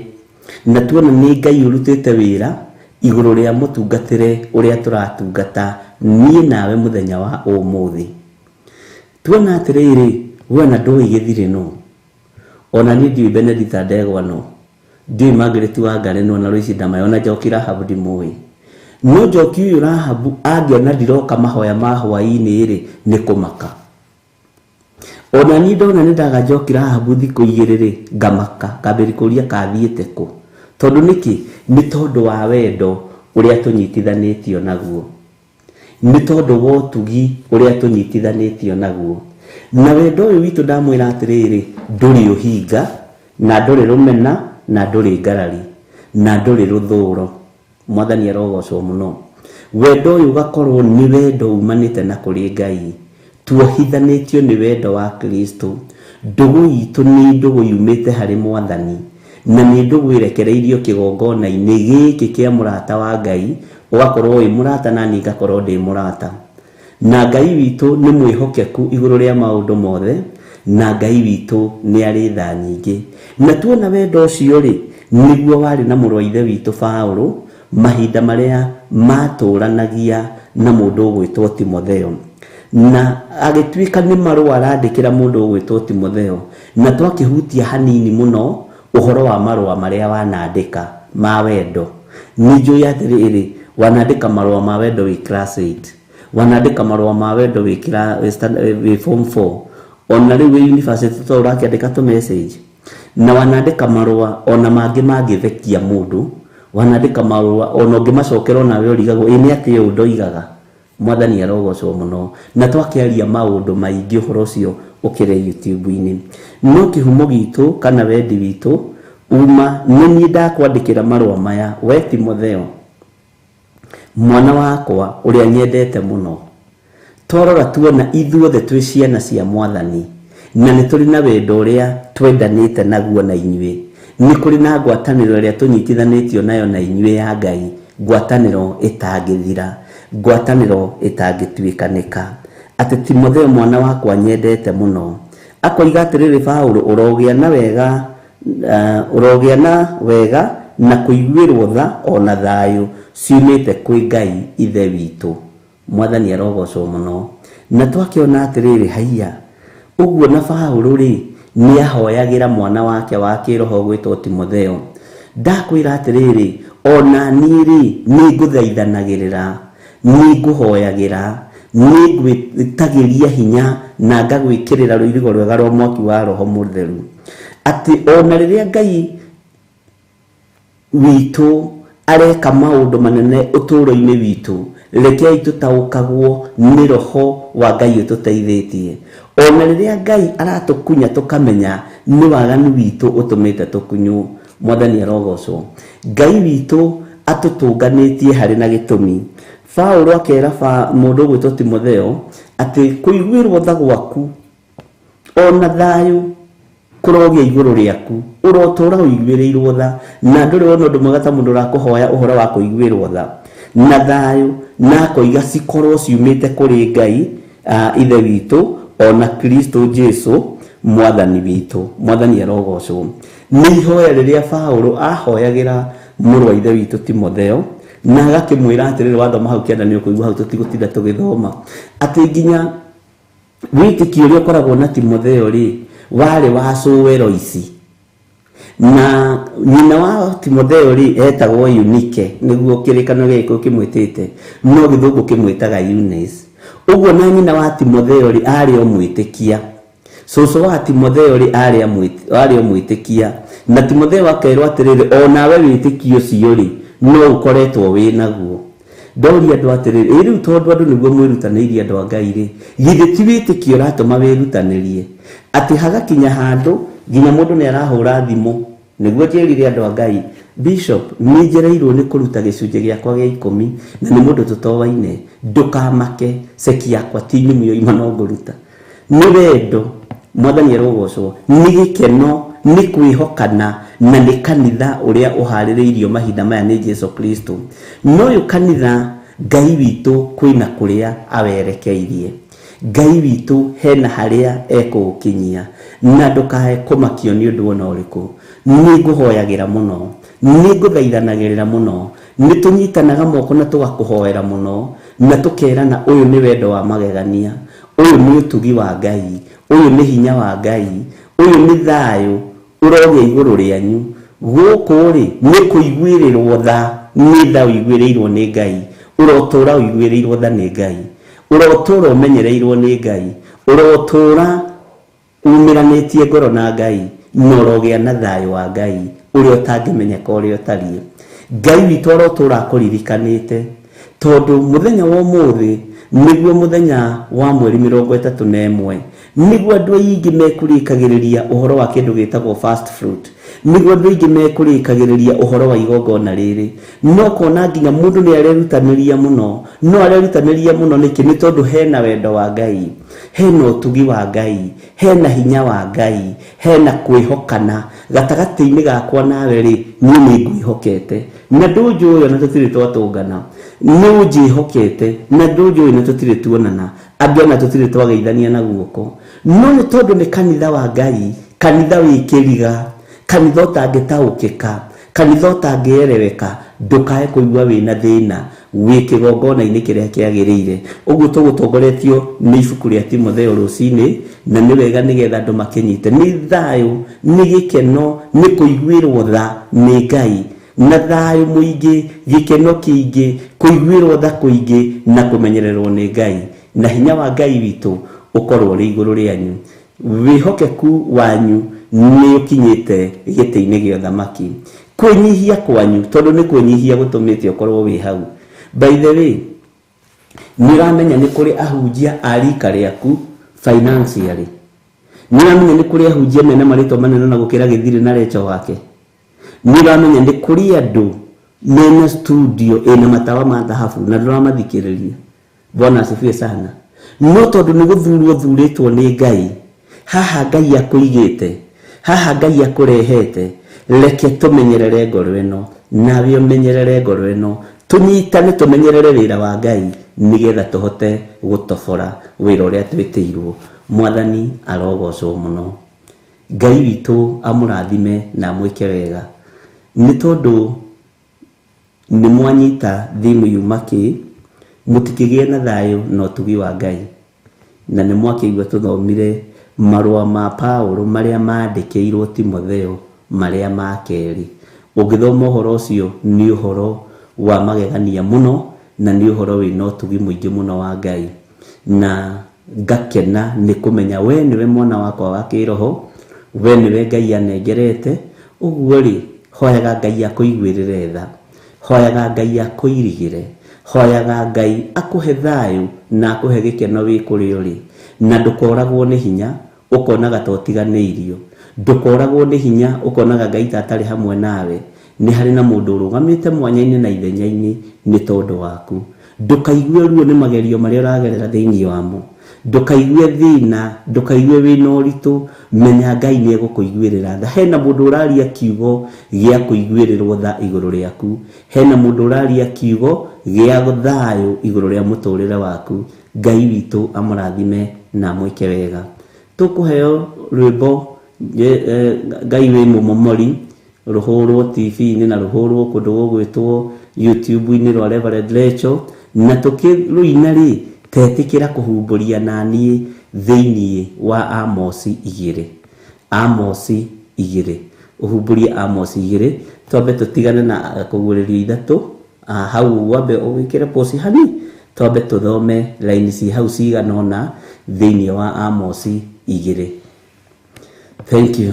na tuona nĩ Ngai ũrutĩte wĩra igũrũ rĩa mũtungatĩre ũrĩa tũratungata niĩ nawe mũthenya wa ũmũthĩ. Tuona atĩrĩrĩ, we ona ndũĩ gĩthirĩ nũ, ona niĩ ndiũĩ Benedicta Ndegwa nũ, ndiũĩ Margaret Wangari nũ, ona Loice Ndamayo, ona Njoki Rahabu ndimũĩ. No Njoki ũyũ Rahabu angĩona ndiroka mahoya ma hwaĩ-inĩ rĩ, nĩ kũmaka. Ona niĩ ndona nĩ ndaga Njoki Rahabu thikũ igĩrĩ rĩ, ngamaka, ngambĩrĩria kũria kathiĩte kũ. Tondũ nĩkĩ? Nĩ tondũ wa wendo ũrĩa tũnyitithanĩtio naguo. Nĩ tondũ wa ũtugi ũrĩa tũnyitithanĩtio naguo. Na wendo ũyũ witũ ndamwĩra atĩrĩrĩ, ndũrĩ ũhinga, na ndũrĩ rũmena, na ndũrĩ ngarari, na ndũrĩ rũthũro. Mwathani arogocwo mũno. Wendo ũyũ ũgakorwo nĩ wendo umanĩte na kũrĩ Ngai. Tuohithanĩtio nĩ wendo wa Kristo. Ndũgũ itũ nĩ ndũgũ yumĩte harĩ Mwathani, na nĩ ndũgũ ĩrekereirio kĩgongona-inĩ gĩkĩ kĩa mũrata wa Ngai. Ũgakorwo wĩ mũrata na niĩ ngakorwo ndĩ mũrata. Na Ngai witũ nĩ mwĩhokeku igũrũ rĩa maũndũ mothe, na Ngai witũ nĩ arĩ tha nyingĩ. Na tuona wendo ũcio rĩ, nĩguo warĩ na mũrũ wa ithe witũ Paũlũ mahinda marĩa matũranagia na mũndũ ũgwĩtwo Timotheo. Na agĩtuĩka nĩ marũa arandĩkĩra mũndũ ũgwĩtwo Timotheo. Na twakĩhutia hanini mũno ũhoro wa marũa marĩa wanandĩka ma wendo. Nĩ njũĩ atĩrĩrĩ, wanandĩka marũa ma wendo wĩ class 8, wanandĩka marũa ma wendo wĩ form 4, ona rĩu wĩ university to ũrakĩandĩka tũ message. Na wanandĩka marũa ona mangĩ mangĩthekia mũndũ, wanandĩka marũa ona ũngĩmacokera onawe ũrigagwo ĩ nĩ atĩa ũũ ndoigaga. Mwathani arogocwo mũno. Na twakĩaria maũndũ maingĩ ũhoro ũcio ũkĩrĩ YouTube-inĩ. No kĩhumo gitũ kana wendi witũ uma nĩ niĩ ndakwandĩkĩra marũa maya, we Timotheo, mwana wakwa ũrĩa nyendete mũno. Twarora tuona ithuothe twĩ ciana cia Mwathani, na nĩ tũrĩ na wendo ũrĩa twendanĩte naguo na inyuĩ. Nĩ kũrĩ na ngwatanĩro ĩrĩa tũnyitithanĩtio nayo na inyuĩ ya Ngai, ngwatanĩro ĩtangĩthira, ngwatanĩro ĩtangĩtuĩkanĩka. Atĩ Timotheo mwana wakwa nyendete mũno, akoiga atĩrĩrĩ, Paũlũ, ũrogĩa na wega, ũrogĩa na wega na kũiguĩrwo tha ona thayũ ciumĩte kwĩ Ngai Ithe witũ. Mwathani arogocwo mũno. Na twakĩona atĩrĩrĩ, haiya, ũguo na Paũlũ rĩ, nĩ ahoyagĩra mwana wake wa kĩroho gwĩtwo Timotheo. Ndakwĩra atĩrĩrĩ, ona niĩ rĩ, nĩ ngũthaithanagĩrĩra, nĩ ngũhoyagĩra, nĩ ngwĩtagĩria hinya na ngagwĩkĩrĩra rũirigo rwega rwa mwaki wa Roho Mũtheru. Atĩ ona rĩrĩa Ngai witũ areka maũndũ manene ũtũũro-inĩ witũ, rekei tũtaũkagwo nĩ Roho wa Ngai ũtũteithĩtie. Ona rĩrĩa Ngai aratũkunya tũkamenya nĩ waganu witũ ũtũmĩte tũkunywo. Mwathani arogocwo. Ngai witũ atũtũnganĩtie harĩ na gĩtũmi. Paũlũ akera mũndũ ũgwĩtwo Timotheo atĩ kũiguĩrwo tha gwaku ona thayũ kũrogĩa igũrũ rĩaku, ũrotũra ũiguĩrĩirwo tha, na ndũrĩ wona ũndũ mwega ta mũndũ ũrakũhoya ũhoro wa kũiguĩrwo tha na thayũ, na akoiga cikorwo ciumĩte kũrĩ Ngai Ithe witũ ona Kristo Jesu Mwathani witũ. Mwathani arogocwo. Nĩ ihoya rĩrĩa Paũlũ ahoyagĩra mũrũ wa Ithe witũ Timotheo, na agakĩmwĩra atĩrĩrĩ, wathoma hau kĩanda nĩ ũkũigua hau, tũtigũtinda tũgĩthoma, atĩ nginya wĩtĩkio ũrĩa ũkoragwo na Timotheo rĩ, warĩ wa cũwe Loisi. Na nyina wa Timotheo rĩ, etagwo Eunike, nĩguo kĩrĩkanĩro gĩa Gĩkũyũ kĩmwĩtĩte, no gĩthũngũ kĩmwĩtaga Eunice. Ũguo na nyina wa Timotheo rĩ, arĩ o mwĩtĩkia. Cũcũ wa Timotheo rĩ, arĩ o mwĩtĩkia. Na Timotheo akerwo atĩrĩrĩ, onawe wĩtĩkio ũcio rĩ, no ũkoretwo wĩ naguo. Ndoria andũ atĩrĩrĩ, ĩ rĩu tondũ andũ nĩguo mwĩrutanĩirie andũ a Ngai rĩ, githĩ ti wĩtĩkio ũratũma wĩrutanĩrie? Atĩ hagakinya handũ nginya mũndũ nĩ arahũra thimũ. Nĩguo njĩrire andũ a Ngai, Bishop, nĩ njereirwo nĩ kũruta gĩcunjĩ gĩakwa gĩa ikũmi, na nĩ mũndũ tũtoaine. Ndũkamake, ceki yakwa ti nyũmũ yoima no ngũruta. Nĩ wendo. Mwathani arogocwo. Nĩ gĩkeno, nĩ kwĩhokana, na nĩ kanitha ũrĩa ũharĩrĩirio mahinda maya nĩ Jesu Kristo. No ũyũ kanitha Ngai witũ kwĩna kũrĩa awerekeirie. Ngai witũ hena harĩa ekũũkinyia, na ndũkae kũmakio nĩ ũndũ ona ũrĩkũ. Nĩ ngũhoyagĩra mũno, nĩ ngũthaithanagĩrĩra mũno, nĩ tũnyitanaga moko na tũgakũhoera mũno, na tũkerana ũyũ nĩ wendo wa magegania, ũyũ nĩ ũtugi wa Ngai, ũyũ nĩ hinya wa Ngai, ũyũ nĩ thayũ ũrogĩa igũrũ rĩanyu. Gũkũ rĩ, nĩ kũiguĩrĩrwo tha, nĩ tha ũiguĩrĩirwo nĩ Ngai, ũrotũra ũiguĩrĩirwo tha nĩ Ngai, ũrotũra ũmenyereirwo nĩ Ngai, ũrotũra umĩranĩtie ngoro na Ngai, na ũrogĩa na thayũ wa Ngai ũrĩa ũtangĩmenyeka ũrĩa ũtariĩ. Ngai witũ arotũra akũririkanĩte, tondũ mũthenya wa ũmũthĩ nĩguo mũthenya wa mweri 31, nĩguo andũ aingĩ mekũrĩkagĩrĩria ũhoro wa kĩndũ gĩtagwo first fruit, nĩguo andũ aingĩ mekũrĩkagĩrĩria ũhoro wa igongona rĩrĩ. No kona nginya mũndũ nĩ arerutanĩria mũno, no arerutanĩria mũno nĩkĩ? Nĩ tondũ hena wendo wa Ngai, hena ũtugi wa Ngai, hena hinya wa Ngai, hena kwĩhokana gatagatĩ-inĩ gakwa nawe rĩ, niĩ nĩ ngwĩhokete na ndũnjũĩ ona tũtirĩ twatũngana, nĩ ũnjĩhokete na ndũnjũĩ na tũtirĩ tuonana, angĩ ona tũtirĩ twageithania na guoko. No nĩ tondũ nĩ kanitha wa Ngai, kanitha wĩ kĩriga, kanitha ũtangĩtaũkĩka, kanitha ũtangĩereweka, ndũkae kũigua wĩna thĩna wĩ kĩgongona-inĩ kĩrĩa kĩagĩrĩire. Ũguo tũgũtongoretio nĩ ibuku rĩa Timotheo rũcinĩ, na nĩ wega nĩgetha andũ makĩnyite. Nĩ thayũ, nĩ gĩkeno, nĩ kũiguĩrwo tha nĩ Ngai, na thayũ mũingĩ, gĩkeno kĩingĩ, kũiguĩrwo tha kũingĩ, na kũmenyererwo nĩ Ngai, na hinya wa Ngai witũ ũkorwo ũrĩ igũrũ rĩanyu. Wĩhokeku wanyu nĩ ũkinyĩte gĩtĩ-inĩ gĩa ũthamaki. Kwĩnyihia kwanyu, tondũ nĩ kwĩnyihia gũtũmĩte ũkorwo wĩ hau. By the way, nĩ ũramenya nĩ kũrĩ ahunjia a rika rĩaku financially. Nĩ ũramenya nĩ kũrĩ ahunjia mena marĩtwa manene na gũkĩra Gĩthirĩ na Recho wake. Nĩ ũramenya nĩ kũrĩ andũ mena studio ĩna matawa ma thahabu na ndũramathikĩrĩria. Bwana asifiwe sana. No tondũ nĩ gũthurwo thurĩtwo nĩ Ngai, haha Ngai akũigĩte, haha Ngai akũrehete, reke tũmenyerere ngoro ĩno, nawe ũmenyerere ngoro ĩno, tũnyitane tũmenyerere wĩra wa Ngai nĩgetha tũhote gũtobora wĩra ũrĩa twĩtĩirwo. Mwathani arogocwo mũno. Ngai witũ amũrathime na amwĩke wega, nĩ tondũ nĩ mwanyita thimu yuma kĩ, mũtikĩgĩe na thayũ na ũtugi wa Ngai. Na nĩ mwakĩigua tũthomire marũa ma Paũlũ marĩa maandĩkĩirwo Timotheo marĩa ma kerĩ. Ũngĩthoma ũhoro ũcio nĩ ũhoro wa magegania mũno, na nĩ ũhoro wĩna ũtugi mũingĩ mũno wa Ngai. Na ngakena nĩ kũmenya we nĩwe mwana wakwa wa kĩroho, we nĩwe Ngai anengerete. Ũguo rĩ, hoyaga Ngai akũiguĩrĩre tha, hoyaga Ngai akũirigĩre, hoyaga Ngai akũhe thayũ na akũhe gĩkeno wĩ kũrĩa ũrĩ, na ndũkoragwo nĩ hinya ũkonaga ta ũtiganĩirio, ndũkoragwo nĩ hinya ũkonaga Ngai ta atarĩ hamwe nawe. Nĩ harĩ na mũndũ ũrũgamĩte mwanya-inĩ na ithenya-inĩ nĩ tondũ waku. Ndũkaigue ruo nĩ magerio marĩa ũragerera thĩinĩ wamo, ndũkaigue thĩna, ndũkaigue wĩna ũritũ, menya Ngai nĩ egũkũiguĩrĩra tha. Hena mũndũ ũraria kiugo gĩa kũiguĩrĩrwo tha igũrũ rĩaku, hena mũndũ ũraria kiugo gĩa thayũ igũrũ rĩa mũtũrĩre waku. Ngai witũ amũrathime na amwĩke wega. Tũkũheo rwĩmbo Ngai wĩ mũmomori, rũhũrwo TV-inĩ na rũhũrwo kũndũ gũgwĩtwo YouTube-inĩ rwa Reverend Rachel, na tũkĩrũina rĩ, tetĩkĩra kũhumbũria naniĩ thĩinĩ wa Amosi 2. Amosi 2. Ũhumbũrie Amosi 2, twambe tũtigane na kũguũrĩrio 3, hau wambe ũgĩkĩre posi hani, twambe tũthome laini ci hau cigana ũna thĩinĩ wa Amosi 2. Thank you.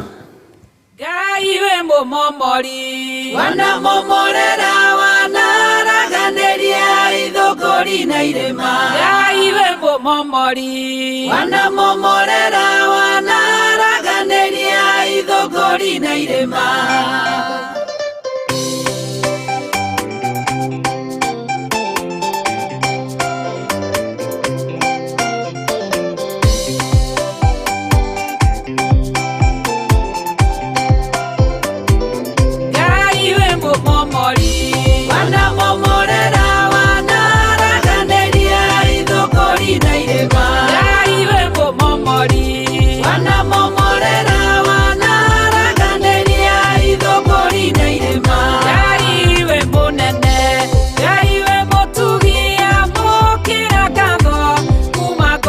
Ngai wĩ mũmomori, wanamomorera, wanaraganĩria ithũngũri na irĩma. Ngai wĩ mũmomori, wanamomorera, wanaraganĩria ithũngũri na irĩma.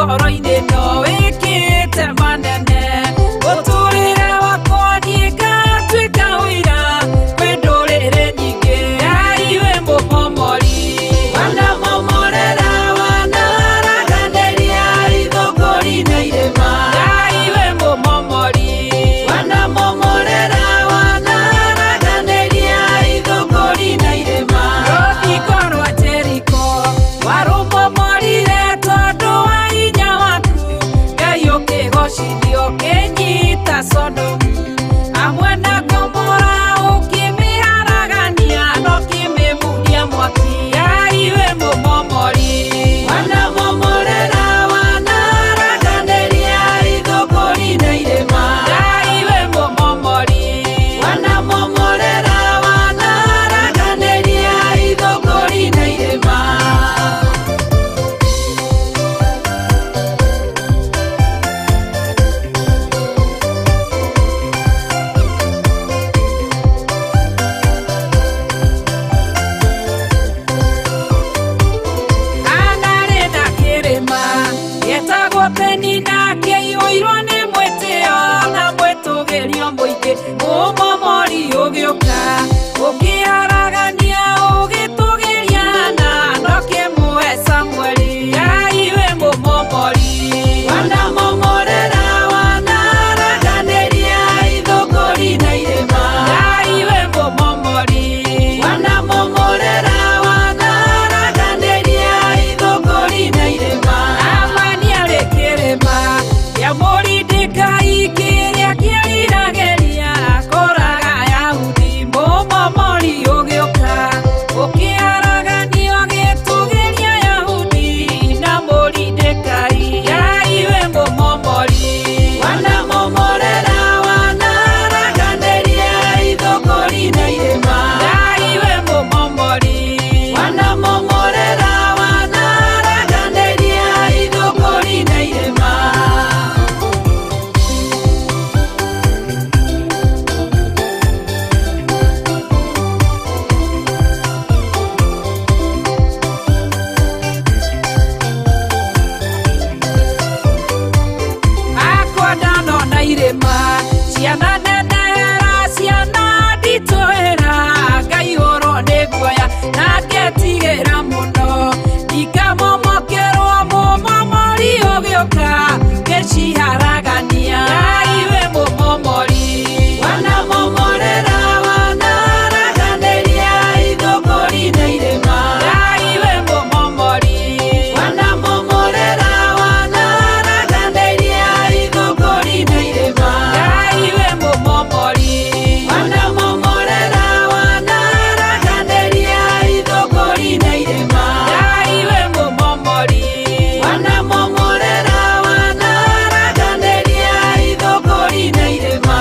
ngoro-inĩ no wĩkĩte manene. Ũtũrĩre wakwa niĩ ngatuĩka ũira kwĩ ndũrĩrĩ nyingĩ. Ngai wĩ mũmomori. Wanamomorera wanaharaganĩria ithũngũri na irĩma. Ngai wĩ mũmomori. Wanamomorera wanaharaganĩria ithũngũri na irĩma. Rũthingo rwa Jeriko warũmomorire tondũ wa hinya waku. Ngai ũkĩgocithio ũkĩnyita Sodomu hamwe na Gomora ũkĩmĩharagania na ũkĩmĩmunia mwaki. Ngai wĩ mũmomori. Wanamomorera wanaharaganĩria ithũngũri na irĩma. Ngai wĩ mũmomori. Wanamomorera wanaharaganĩria ithũngũri na irĩma. Anarĩ na kĩrĩma gĩtagwo Penina kĩiyũirwo nĩ mwĩtĩo na mwĩtũgĩrio mũingĩ. Mũmomori ũgĩũka ũkĩharagania ũgĩtũgĩria na ndũkĩmũhe Samueli. Ngai wĩ mũmomori. Wanamomorera wanaharaganĩria ithũngũri na irĩma. Ngai wĩ mũmomori. Wanamomorera wanaharaganĩria ithũngũri na irĩma. Amani arĩ kĩrĩma kĩa Moridekai kĩrĩa kĩeriragĩria kũraga Ayahudi. Mũmomori ũgĩũka ũkĩharaganio gĩtũgĩria Ayahudi na Moridekai. Ngai wĩ mũmomori. Wanamomorera wanaharaganĩria ithũngũri na irĩma. Ngai wĩ mũmomori. Wanamomorera wanaharaganĩria ithũngũri na irĩma. Akwa ndanona irĩma ciana nenehera ciana nditũhĩra ngaihũrwo nĩ guoya na ngetigĩra mũno. Ikamomokerwo mũmomori ũgĩũka ngĩciharagania. Ngai wĩ mũmomori. Wanamomorera wanaharaganĩria ithũngũri na irĩma. Ngai wĩ mũmomori. Wanamomorera wanaharaganĩria ithũngũri na irĩma. Ngai wĩ mũmomori. Wanamomorera wanaharaganĩria ithũngũri na irĩma. Ngai wĩ mũmomori. Wanamomorera wanaharaganĩria ithũngũri na irĩma.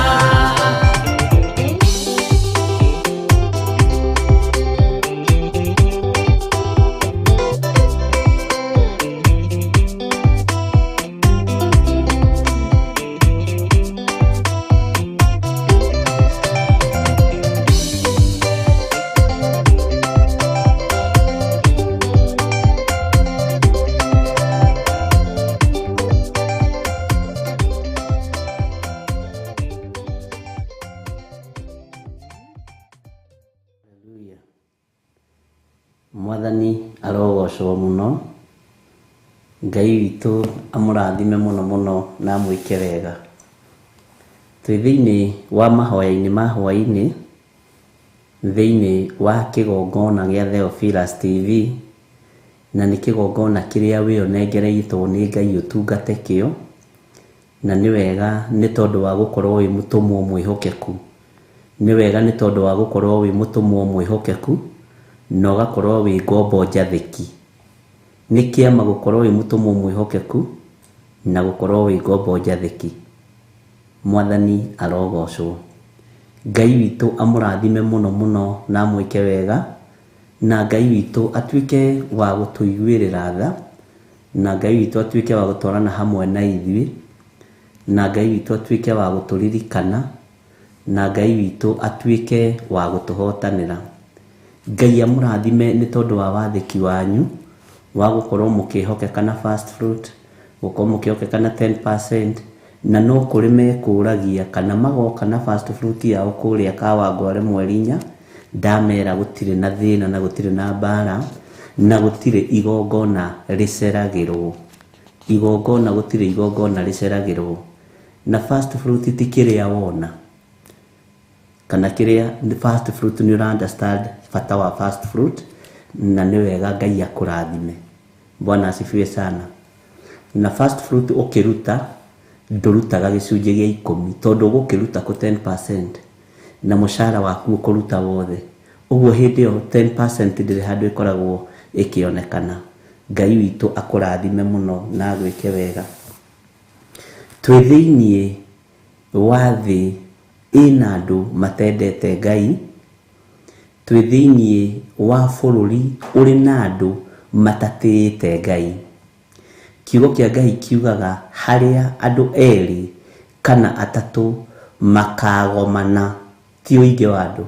Haleluya. Mwathani arogocwo mũno. Ngai witũ amũrathime mũno mũno na amwĩke wega. Twĩ thĩinĩ wa mahoya-inĩ ma hwaĩ-inĩ thĩinĩ wa kĩgongona gĩa Theophilus TV, na nĩ kĩgongona kĩrĩa wĩ ũnengereirwo nĩ Ngai ũtungate kĩo, na nĩ wega nĩ tondũ wa gũkorwo wĩ mũtũmwo mwĩhokeku. Nĩ wega nĩ tondũ wa gũkorwo wĩ mũtũmwo mwĩhokeku na ũgakorwo wĩ ngombo njathĩki. Nĩ kĩama gũkorwo wĩ mũtũmwo mwĩhokeku na gũkorwo wĩ ngombo njathĩki. Mwathani arogocwo. Ngai witũ amũrathime mũno mũno na amwĩke wega, na Ngai witũ atuĩke wa gũtũiguĩrĩra tha, na Ngai witũ atuĩke wa gũtwarana hamwe na ithuĩ, na Ngai witũ atuĩke wa gũtũririkana, na Ngai witũ atuĩke wa gũtũhotanĩra. Ngai amũrathime nĩ tondũ wa wathĩki wanyu wa gũkorwo mũkĩhokeka na first fruit, Gũkorwo mũkĩhokeka na 10%, na no kũrĩ mekũragia kana magoka na first fruit yao kũrĩa Kawangware mweri 4. Ndamera gũtirĩ na thĩna na gũtirĩ na mbara na gũtirĩ igongona rĩceragĩrwo. Igongona gũtirĩ igongona rĩceragĩrwo. Na first fruit ti kĩrĩa wona kana kĩrĩa first fruit, nĩ ũra understand bata wa first fruit, na nĩ wega Ngai akũrathime. Bwana asifiwe sana. Na first fruit ũkĩruta ndũrutaga gĩcunjĩ gĩa 10, tondũ ũgũkĩruta kũ 10% na mũcara waku ũkũruta wothe. Ũguo hĩndĩ ĩyo 10% ndĩrĩ handũ ĩkoragwo ĩkĩonekana. Ngai witũ akũrathime mũno na agwĩke wega. Twĩ thĩiniĩ wa thĩ ĩna andũ matendete Ngai, twĩ thĩiniĩ wa bũrũri ũrĩ na andũ matatĩĩte Ngai. Kiugo kĩa Ngai kiugaga harĩa andũ erĩ kana atatũ makagomana, ti ũingĩ wa andũ.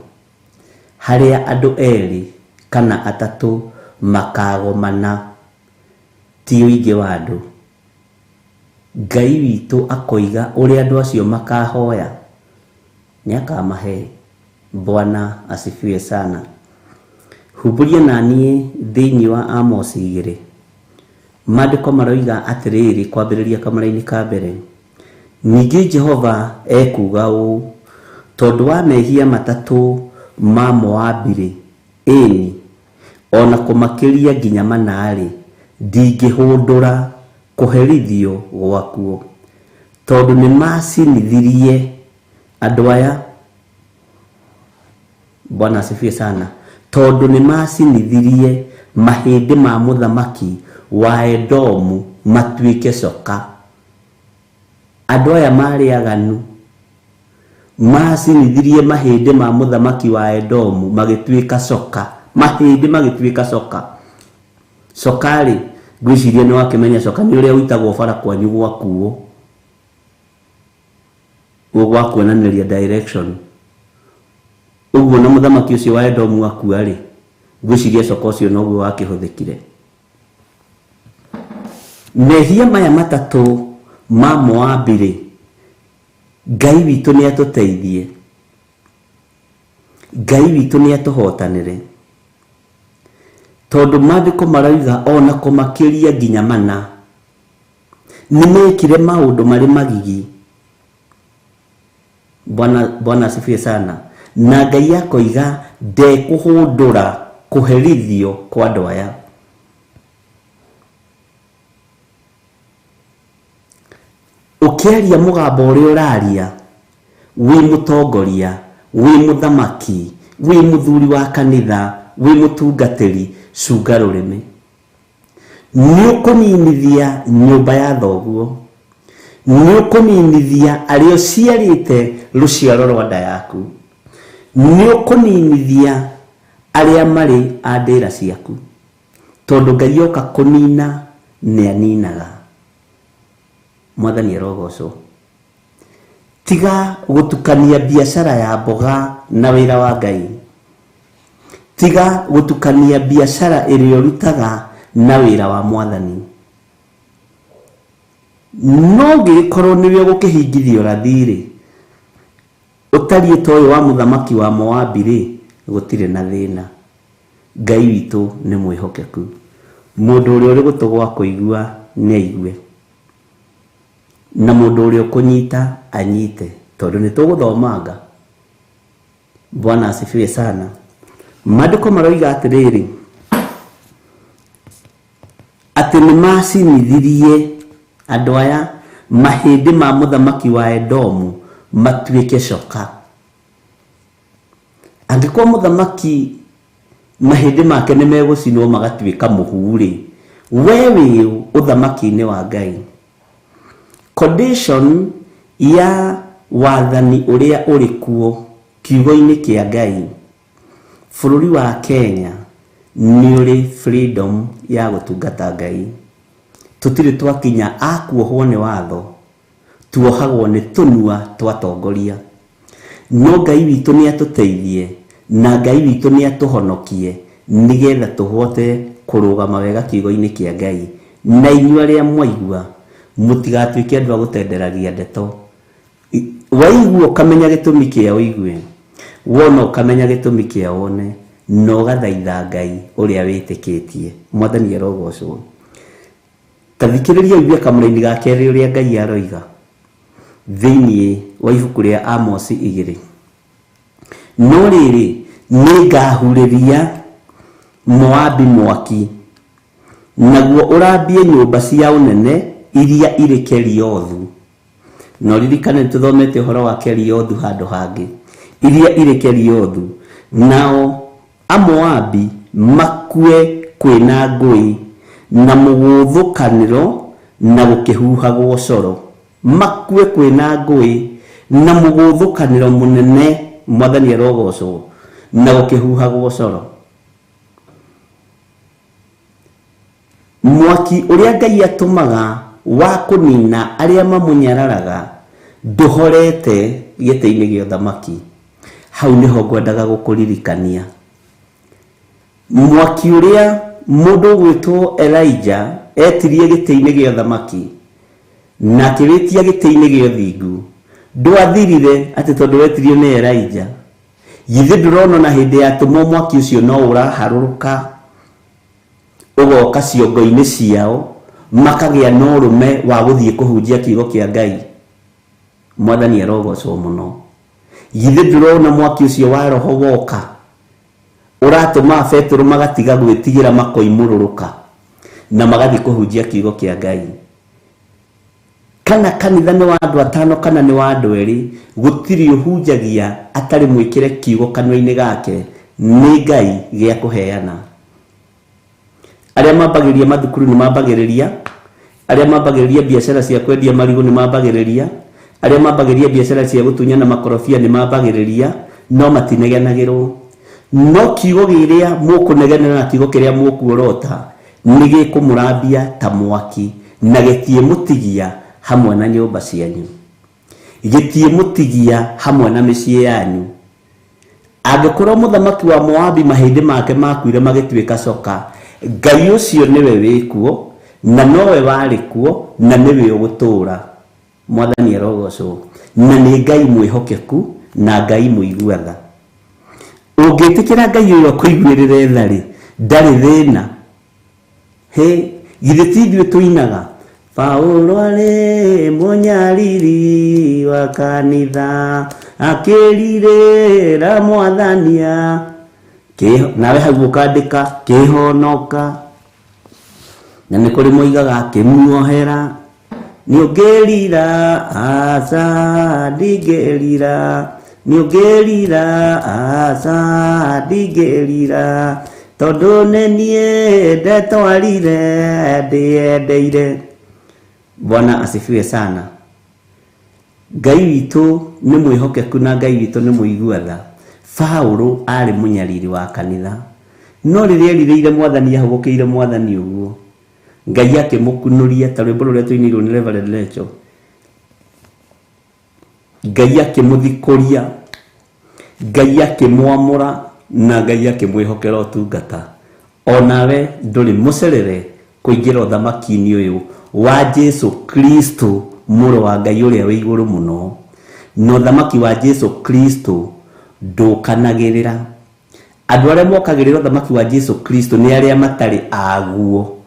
Harĩa andũ erĩ kana atatũ makagomana, ti ũingĩ wa andũ. Ngai witũ akoiga ũrĩa andũ acio makahoya nĩ akamahe. Bwana asifiwe sana. Humbũria naniĩ thĩinĩ wa Amos 2. Maandĩko maroiga atĩrĩrĩ, kwambĩrĩria kamũra-inĩ ka mbere, ningĩ Jehova ekuuga ũũ, tondũ wa mehia matatũ ma Moabi-rĩ, ĩni ona kũmakĩria nginya 4-rĩ, ndingĩhũndũra kũherithio gwakuo, tondũ nĩmacinithirie andũ aya. Bwana asifiwe sana. Tondũ nĩmacinithirie mahĩndĩ ma mũthamaki wa Edomu matuĩke coka. Andũ aya marĩ aganu, macinithirie mahĩndĩ ma mũthamaki wa Edomu magĩtuĩka coka. Mahĩndĩ magĩtuĩka coka. Coka-rĩ, ngwĩciria nĩ wakĩmenya coka nĩ ũrĩa ũitagwo bara kwanyu gwakuo, gwa kuonanĩria direction. Ũguo na mũthamaki ũcio wa Edomu akua-rĩ, ngwĩciria coka ũcio noguo wakĩhũthĩkire. Mehia maya matatũ ma Moabi-rĩ, Ngai witũ nĩ atũteithie, Ngai witũ nĩ atũhotanĩre, tondũ maandĩko maroiga ona kũmakĩria nginya 4 nĩmekire maũndũ marĩ magigi. Bwana asifiwe sana. Na Ngai akoiga ndekũhũndũra kũherithio kwa andũ aya. Ũkĩaria mũgambo ũrĩa ũraria, wĩ mũtongoria, wĩ mũthamaki, wĩ mũthuri wa kanitha, wĩ mũtungatĩri, cunga rũrĩmĩ. Nĩ ũkũninithia nyũmba ya thoguo, nĩ ũkũninithia arĩa ũciarĩte rũciaro rwa nda yaku, nĩ ũkũninithia arĩa marĩ a ndĩra ciaku, tondũ Ngai oka kũnina nĩ aninaga. Mwathani arogocwo. Tiga gũtukania biacara ya mboga na wĩra wa Ngai. Tiga gũtukania biacara ĩrĩa ũrutaga na wĩra wa Mwathani. No ngĩgĩkorwo nĩwe ũgũkĩhingithia ũrathi-rĩ, ũtariĩ ta ũyũ wa mũthamaki wa Moabi-rĩ, gũtirĩ na thĩna. Ngai witũ nĩ mwĩhokeku. Mũndũ ũrĩa ũrĩ gũtũ gwa kũigua nĩ aigue, na mũndũ ũrĩa ũkũnyita anyite, tondũ nĩ tũgũthomanga. Bwana asifiwe sana. Maandĩko maroiga atĩrĩrĩ, atĩ nĩmacinithirie andũ aya mahĩndĩ ma mũthamaki wa Edomu matuĩke coka. Angĩkorwo mũthamaki mahĩndĩ make nĩ megũcinwo magatuĩka mũhu-rĩ, we wĩ ũthamaki-inĩ wa Ngai. Condition ya wathani ũrĩa ũrĩ kuo kiugo-inĩ kĩa Ngai, bũrũri wa Kenya nĩ ũrĩ freedom ya gũtungata Ngai. Tũtirĩ twakinya a kuohwo nĩ watho, tuohagwo nĩ tũnua twatongoria. No Ngai witũ nĩ atũteithie na Ngai witũ nĩ atũhonokie nĩgetha tũhote kũrũgama wega kiugo-inĩ kĩa Ngai. Na inyuĩ arĩa mwaigua Mũtigatuĩke andũ a gũtenderagia ndeto. Waigua ũkamenya gĩtũmi kĩa ũigue, wona ũkamenya gĩtũmi kĩa wone, na ũgathaitha Ngai ũrĩa wĩtĩkĩtie. Mwathani arogocwo. Ta thikĩrĩria ũigue kamũraini ga kerĩ ũrĩa Ngai aroiga thĩinĩ wa ibuku rĩa Amosi 2. No rĩrĩ, nĩngahurĩria Moabi mwaki, naguo ũrambie nyũmba cia ũnene iria irĩ Keriothu. Na ũririkane nĩtũthomete ũhoro wa Keriothu handũ hangĩ, iria irĩ Keriothu. Nao Amoabi makue kwĩna ngũĩ na mũgũthũkanĩro na gũkĩhuhagwo coro. Makue kwĩna ngũĩ na mũgũthũkanĩro mũnene, Mwathani arogocwo, na gũkĩhuhagwo coro. Mwaki ũrĩa Ngai atũmaga wa kũnina arĩa mamũnyararaga ndũhorete gĩtĩ-inĩ gĩa ũthamaki. Hau nĩho ngwendaga gũkũririkania. Mwaki ũrĩa mũndũ ũgwĩtwo Elijah etirie gĩtĩ-inĩ gĩa ũthamaki na akĩwĩtia gĩtĩ-inĩ gĩa ũthingu ndwathirire atĩ tondũ wetirio nĩ Elijah. Githĩ ndũrona na hĩndĩ ya tũmwo mwaki ũcio no ũraharũrũka ũgoka ciongo-inĩ ciao, makagĩa na ũrũme wa gũthiĩ kũhunjia kiugo kĩa Ngai. Mwathani arogocwo mũno. Githĩ ndũrona mwaki ũcio wa roho woka ũratũma Petero magatiga gwĩtigĩra makoimũrũrũka na magathiĩ kũhunjia kiugo kĩa Ngai. Kana kanitha nĩ wa andũ atano kana nĩ wa andũ erĩ, gũtirĩ ũhunjagia atarĩ mwĩkĩre kiugo kanua-inĩ gake nĩ Ngai gĩa kũheana. Arĩa mambagĩrĩria mathukuru nĩ mambagĩrĩria, arĩa mambagĩrĩria biacara cia kwendia marigũ nĩ mambagĩrĩria, arĩa mambagĩrĩria biacara cia gũtunyana makorobia nĩ mambagĩrĩria, no matinegenagĩrwo. No kiugo kĩrĩa mũkũnegenera na kiugo kĩrĩa mũkuorota nĩ gĩkũmũrambia ta mwaki na gĩtiĩmũtigia hamwe na nyũmba cianyu, gĩtiĩmũtigia hamwe na mĩciĩ yanyu. Angĩkorwo mũthamaki wa Moabi mahĩndĩ make makuire magĩtuĩka coka, Ngai ũcio nĩwe wĩkuo na nowe warĩ kuo na nĩwe ũgũtũũra. Mwathani arogocwo. Na nĩ Ngai mwĩhokeku na Ngai mũigua tha. Ũngĩtĩkĩra Ngai ũyũ akũiguĩrĩre tha rĩ, ndarĩ thĩna. Hĩ, githĩ ti ithuĩ tũinaga Paulo arĩ mũnyariri wa kanitha akĩrirĩra Mwathania, nawe hau ũkandĩka kĩhonoka, na nĩ kũrĩ moigaga kĩmuohera, nĩũngĩrira aca ndingĩrira, nĩũngĩrira aca ndingĩrira, tondũ nĩ niĩ ndetwarire ndĩyendeire. Bwana asifiwe sana. Ngai witũ nĩ mwĩhokeku na Ngai witũ nĩ mũigua tha. Paulo arĩ mũnyariri wa kanitha, no rĩrĩa erirĩire Mwathani ahũgũkĩire Mwathani ũguo, Ngai akĩmũkunũria ta rwĩmbo rũrĩa tũinĩirwo nĩ Reverend Lecho. Ngai akĩmũthikũria, Ngai akĩmwamũra na Ngai akĩmwĩhokera ũtungata. Onawe ndũrĩ mũcerere kũingĩra ũthamaki-inĩ ũyũ wa Jesu Kristo mũrũ wa Ngai ũrĩa wĩ igũrũ mũno. Na ũthamaki wa Jesu Kristo ndũkanagĩrĩra. Andũ arĩa mokagĩrĩra ũthamaki wa Jesu Kristo nĩ arĩa matarĩ aguo,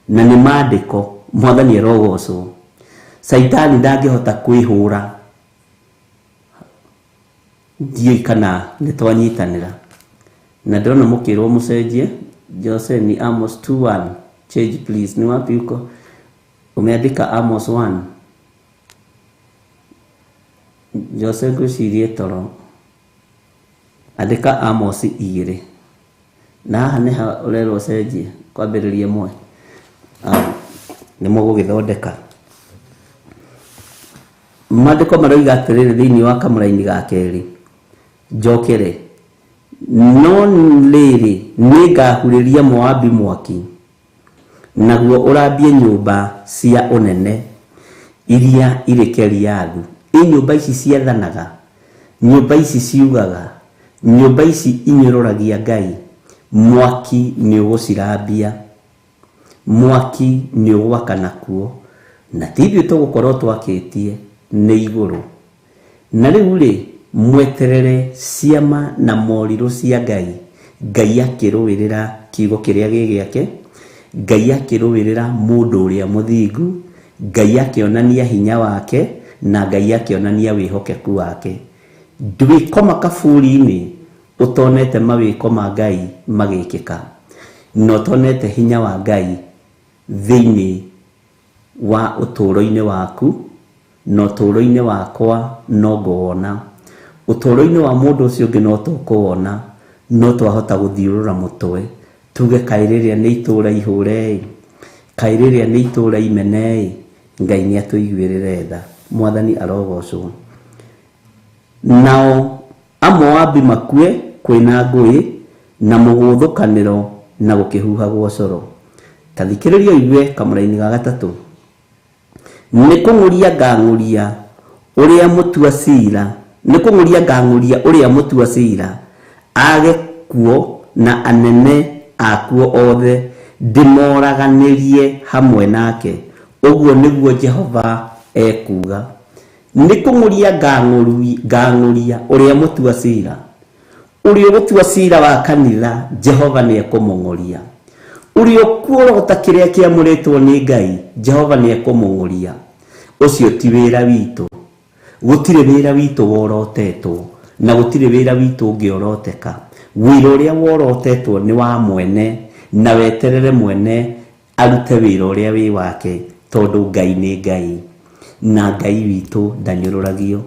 na nĩ maandĩko. Mwathani arogocwo. Caitani ndangĩhota kwĩhũra. Ndiũĩ kana nĩ twanyitanĩra. Na ndĩrona mũkĩrwo mũcenjie. Jose ni Amos 2:1. Change please. Ni wapi huko? Umeandika Amos 1. Jose ngwĩcirie toro. Andĩka Amos 2. Na haha nĩha ũrerwo ũcenjie kwambĩrĩria 1. Nĩ mũgũgĩthondeka. Maandĩko maroiga atĩrĩrĩ thĩinĩ wa kamũraini ga kerĩ, njokere, no rĩrĩ nĩngahurĩria Moabi mwaki, naguo ũrambie nyũmba cia ũnene iria irĩ Keriathu. Ĩ nyũmba ici ciathanaga, nyũmba ici ciugaga, nyũmba ici inyũrũragia Ngai, mwaki nĩ ũgũcirambia, mwaki nĩ ũgwakana kuo, Na ti ithuĩ tũgũkorwo twakĩtie nĩ igũrũ. Na rĩu rĩ, mweterere ciama na morirũ cia Ngai. Ngai akĩrũĩrĩra kiugo kĩrĩa gĩ gĩake, Ngai akĩrũĩrĩra mũndũ ũrĩa mũthingu, Ngai akĩonania hinya wake, na Ngai akĩonania wĩhokeku wake. Ndwĩkoma kaburi-inĩ ũtonete mawĩko ma Ngai magĩkĩka, na ũtonete hinya wa Ngai thĩinĩ wa ũtũũro-inĩ waku, na ũtũũro-inĩ wakwa no ngũwona. Ũtũũro-inĩ wa mũndũ ũcio ũngĩ no tũkũwona, no twahota gũthiũrũra mũtwe tuge kaĩ rĩrĩa nĩ itũũra ihũre-ĩ, kaĩ rĩrĩa nĩ itũũra imene-ĩ. Ngai nĩ atũiguĩrĩre tha. Mwathani arogocwo. Nao Amoabi makue kwĩna ngũĩ na mũgũthũkanĩro na gũkĩhuhagwo coro. Ta thikĩrĩria ũigue kamũraini ga gatatũ. Nĩ kũng'ũria ngang'ũria ũrĩa mũtua cira, nĩ kũng'ũria ngang'ũria ũrĩa mũtua cira age kuo na anene akuo othe ndĩmoraganĩrie hamwe nake. Ũguo nĩguo Jehova ekuuga. Nĩ kũng'ũria ngang'ũria ũrĩa mũtua cira. Ũrĩa ũgũtua cira wa kanitha, Jehova nĩ ekũmũng'ũria. Ũrĩa ũkuorota kĩrĩa kĩamũrĩtwo nĩ Ngai, Jehova nĩ ekũmũng'ũria. Ũcio ti wĩra witũ. Gũtirĩ wĩra witũ worotetwo, na gũtirĩ wĩra witũ ũngĩoroteka. Wĩra ũrĩa worotetwo nĩ wa mwene, na weterere mwene arute wĩra ũrĩa wĩ wake, tondũ Ngai nĩ Ngai. Na Ngai witũ ndanyũrũragio,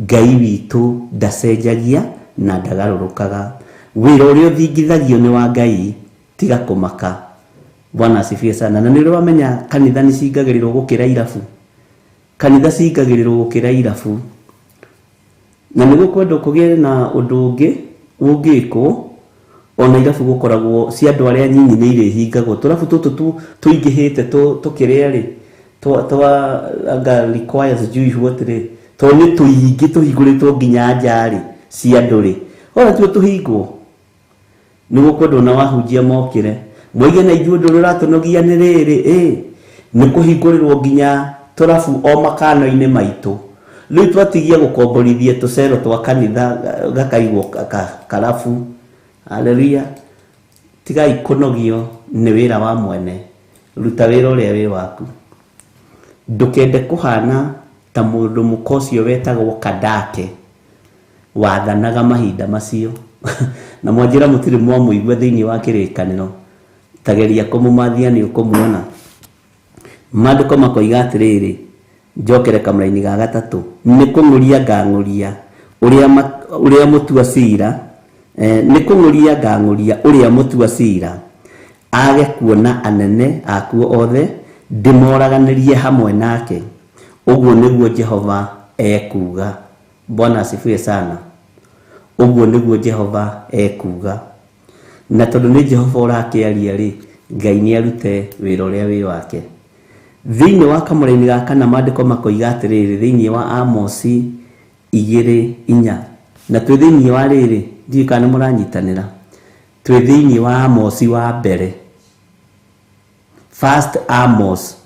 Ngai witũ ndacenjagia na ndagarũrũkaga. Wĩra ũrĩa ũthingithagio nĩ wa Ngai, tiga kũmaka. Bwana asifiwe sana. Na nĩ ũrĩ wamenya kanitha nĩ cingagĩrĩrwo gũkĩra irabu. Kanitha cingagĩrĩrwo gũkĩra irabu. Na nĩ gũkwendwo kũgĩe na ũndũ ũngĩ ũngĩkwo, ona irabu gũkoragwo cia andũ arĩa nyinyi nĩ irĩhingagwo. Tũrabu tũtũ tũingĩhĩte tũkĩrĩa rĩ, twa anga requires sijui what rĩ, tondũ nĩ tũingĩ tũhingũrĩtwo nginya nja rĩ cia andũ rĩ, ona tuo tũhingwo. Nĩ gũkwendwo na wahunjia mokĩre moige na ithuĩ ũndũ ũrĩa ũratũnogia nĩ rĩrĩ, ĩ nĩ kũhingũrĩrwo nginya tũrabu o makano-inĩ maitũ. Rĩu twatigia gũkomborithia tũcero twa kanitha gakaigwo karabu. Haleluya. Tigai kũnogio nĩ wĩra wa mwene, ruta wĩra ũrĩa wĩ waku. Ndũkende kũhana ta mũndũ mũka ũcio wetagwo Kandake wathanaga mahinda macio. Na mwanjĩra mũtirĩ mwamũigua thĩinĩ wa kĩrĩkanĩro, tageria kũmũmathia nĩ ũkũmuona. Maandĩko makoiga atĩrĩrĩ, njokere kamũraini ga gatatũ, nĩ kũng'ũria ngang'ũria ũrĩa mũtua cira, nĩ kũng'ũria ngang'ũria ũrĩa mũtua cira age kuona anene akuo othe, ndĩmoraganĩrie hamwe nake. Ũguo nĩguo Jehova ekuuga. Bwana asifiwe sana. Ũguo nĩguo Jehova ekuuga. Na tondũ nĩ Jehova ũrakĩaria rĩ, Ngai nĩ arute wĩra ũrĩa wĩ wake. Thĩinĩ wa kamũraini ga kana maandĩko makoiga atĩrĩrĩ, thĩinĩ wa Amosi 2:4, na twĩ thĩinĩ wa rĩrĩ, ndiũĩ kana nĩ mũranyitanĩra, twĩ thĩinĩ wa Amosi wa mbere, First Amos.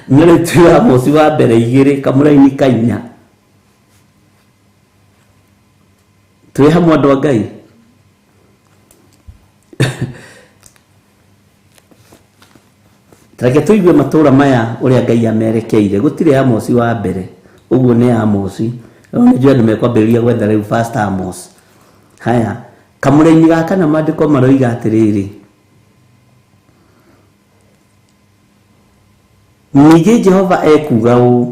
Na rĩu twĩ Amosi wa mbere 2 kamũraini ka 4. Twĩ hamwe andũ a Ngai. Reke tũigue matũũra maya ũrĩa Ngai amerekeire. Gũtirĩ Amosi wa mbere, ũguo nĩ Amosi. No nĩ njũĩ andũ mekwambĩrĩria gwetha rĩu First Amos. Haya, kamũraini ga kana maandĩko maroiga atĩrĩrĩ, ningĩ Jehova ekuuga ũũ,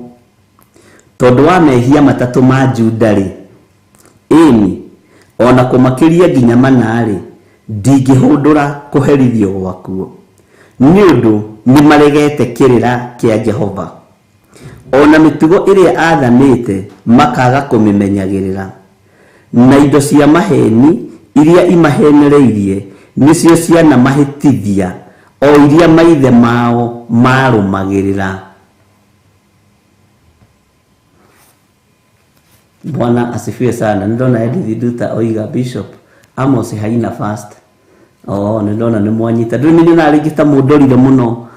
tondũ wa mehia matatũ ma Juda rĩ, ĩni ona kũmakĩria nginya mana rĩ, ndingĩhũndũra kũherithio gwakuo, nĩ ũndũ nĩ maregete kĩrĩra kĩa Jehova, ona mĩtugo ĩrĩa aathanĩte makaga kũmĩmenyagĩrĩra, na indo cia maheni iria imahenereirie nĩcio cianamahĩtithia, o iria maithe mao marũmagĩrĩra. Bwana asifiwe sana. Nĩndona Edith Nduta oiga Bishop Amos haina fast. Oh, nĩ ndona nĩ mwanyita. Ndũrĩ nĩ nyonaga rĩngĩ ta mũndorire mũno,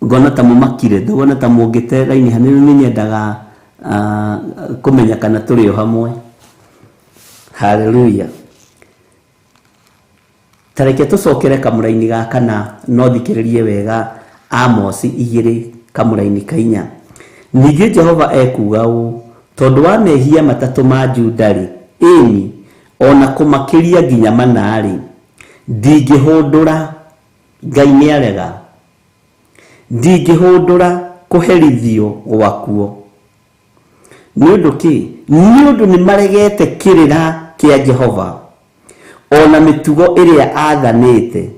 ngona ta mũmakire, ndona ta mũngĩte raini hanene. Nĩ nyendaga kũmenya kana tũrĩ o hamwe. Haleluya. Ta reke tũcokere kamũraini ga kana, no thikĩrĩrie wega Amosi 2 kamũraini ka 4. Ningĩ Jehova ekuuga ũũ, tondũ wa mehia 3 ma Juda-rĩ, ĩni, ona kũmakĩria nginya 4-rĩ, ndingĩhũndũra, Ngai nĩarega, ndingĩhũndũra kũherithio gwakuo. Nĩ ũndũ kĩ? Nĩ ũndũ nĩmaregete kĩrĩra kĩa Jehova, ona mĩtugo ĩrĩa aathanĩte,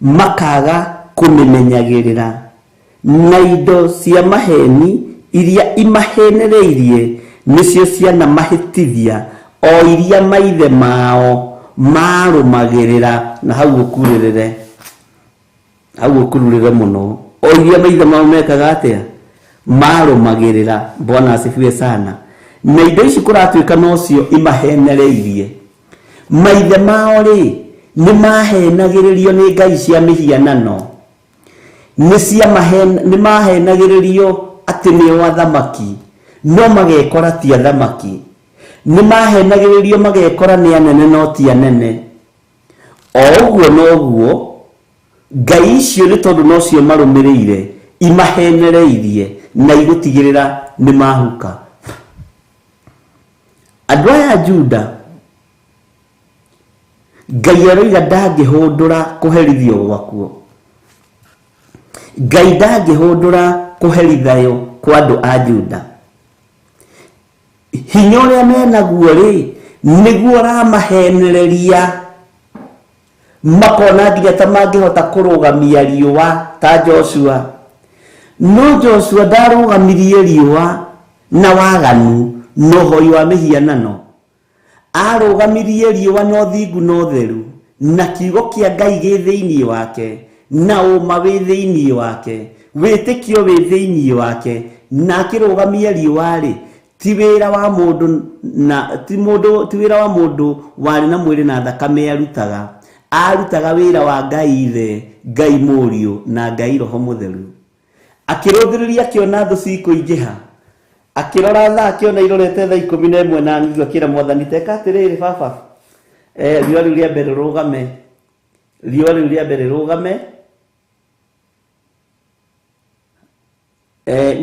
makaga kũmĩmenyagĩrĩra, na indo cia maheni iria imahenereirie nĩcio cianamahĩtithia, o iria maithe mao marũmagĩrĩra. Na hau ũkurĩrĩre, hau ũkururĩre mũno. O iria maithe mao mekaga atĩa? Marũmagĩrĩra. Bwana asifiwe sana. Na indo ici kũratuĩka nocio imahenereirie. Maithe mao rĩ, nĩ mahenagĩrĩrio nĩ ngai cia mĩhianano, nĩ mahenagĩrĩrio atĩ nĩo athamaki, no magekora ti athamaki. Nĩ mahenagĩrĩrio magekora nĩ anene, no ti anene. O ũguo noguo ngai icio, nĩ tondũ nocio marũmĩrĩire, imahenereirie na igũtigĩrĩra nĩ mahuka. Andũ aya Juda, Ngai aroiga ndangĩhũndũra kũherithio gwakuo. Ngai ndangĩhũndũra kũherithayo kwa andũ a Juda. Hinya ũrĩa menaguo rĩ, nĩguo ũramahenereria, makona nginya ta mangĩhota kũrũgamia riũa ta Joshua. No Joshua ndarũgamirie riũa na waganu na ũhoi wa mĩhianano. Arũgamirie riũa na ũthingu na ũtheru, na kiugo kĩa Ngai gĩ thĩinĩ wake, na ũma wĩ thĩinĩ wake, wĩtĩkio wĩ thĩinĩ wake. Na akĩrũgamia riũa rĩ, ti wĩra wa mũndũ na ti mũndũ, ti wĩra wa mũndũ warĩ na mwĩrĩ na thakame arutaga. Arutaga wĩra wa Ngai Ithe, Ngai Mũriũ na Ngai Roho Mũtheru. Akĩrũthĩrĩria akĩona thũ cikũingĩha, akĩrora thaa akĩona irorete thaa 11:30, akĩra Mwathani, teka atĩrĩrĩ baba, riũa rĩu rĩa mbere rũgame, riũa rĩu rĩa mbere rũgame,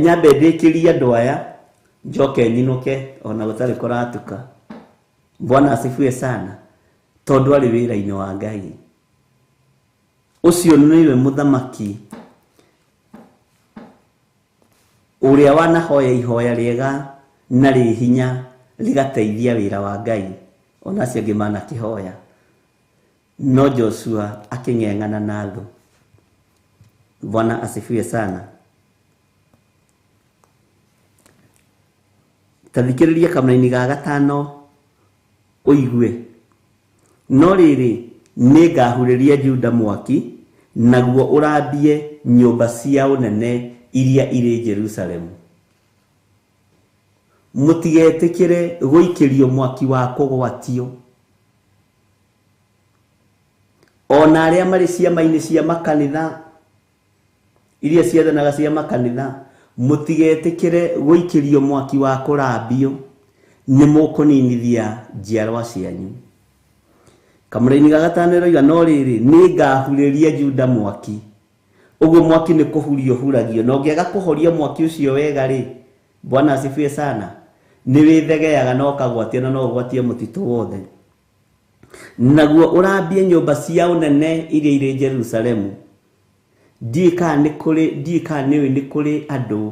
nyambe ndĩkĩrie andũ aya, njoke nyinũke ona gũtarĩ kũratuka. Bwana asifiwe sana. Tondũ arĩ wĩra-inĩ wa Ngai. Ũcio nĩwe mũthamaki ũrĩa wanahoya ihoya rĩega na rĩ hinya rĩgateithia wĩra wa Ngai, ona acio angĩ manakĩhoya. No Joshua akĩng'eng'ana na thũ. Bwana asifiwe sana. Ta thikĩrĩria kamũraini ga 5 ũigue. No rĩrĩ, nĩngahurĩria Juda mwaki, naguo ũrambie nyũmba cia ũnene iria irĩ Jerusalemu. Mũtigetĩkĩre gũikĩrio mwaki wa kũgwatio. Ona arĩa marĩ ciama-inĩ cia makanitha, iria ciathanaga cia makanitha, mũtigetĩkĩre gũikĩrio mwaki wa kũrambio, nĩ mũkũninithia njiarwa cianyu. Kamũraini ga 5 ĩroiga, no rĩrĩ, nĩngahurĩria Juda mwaki. Ũguo mwaki nĩ kũhurio huragio, na ũngĩaga kũhoria mwaki ũcio wega rĩ, Bwana asifiwe sana, nĩ wĩthegeaga na ũkagwatia, na no ũgwatie mũtitũ wothe. Naguo ũrambie nyũmba cia ũnene iria irĩ Jerusalemu. Ndiũĩ kana nĩ kũrĩ, ndiũĩ kana nĩũĩ nĩ kũrĩ andũ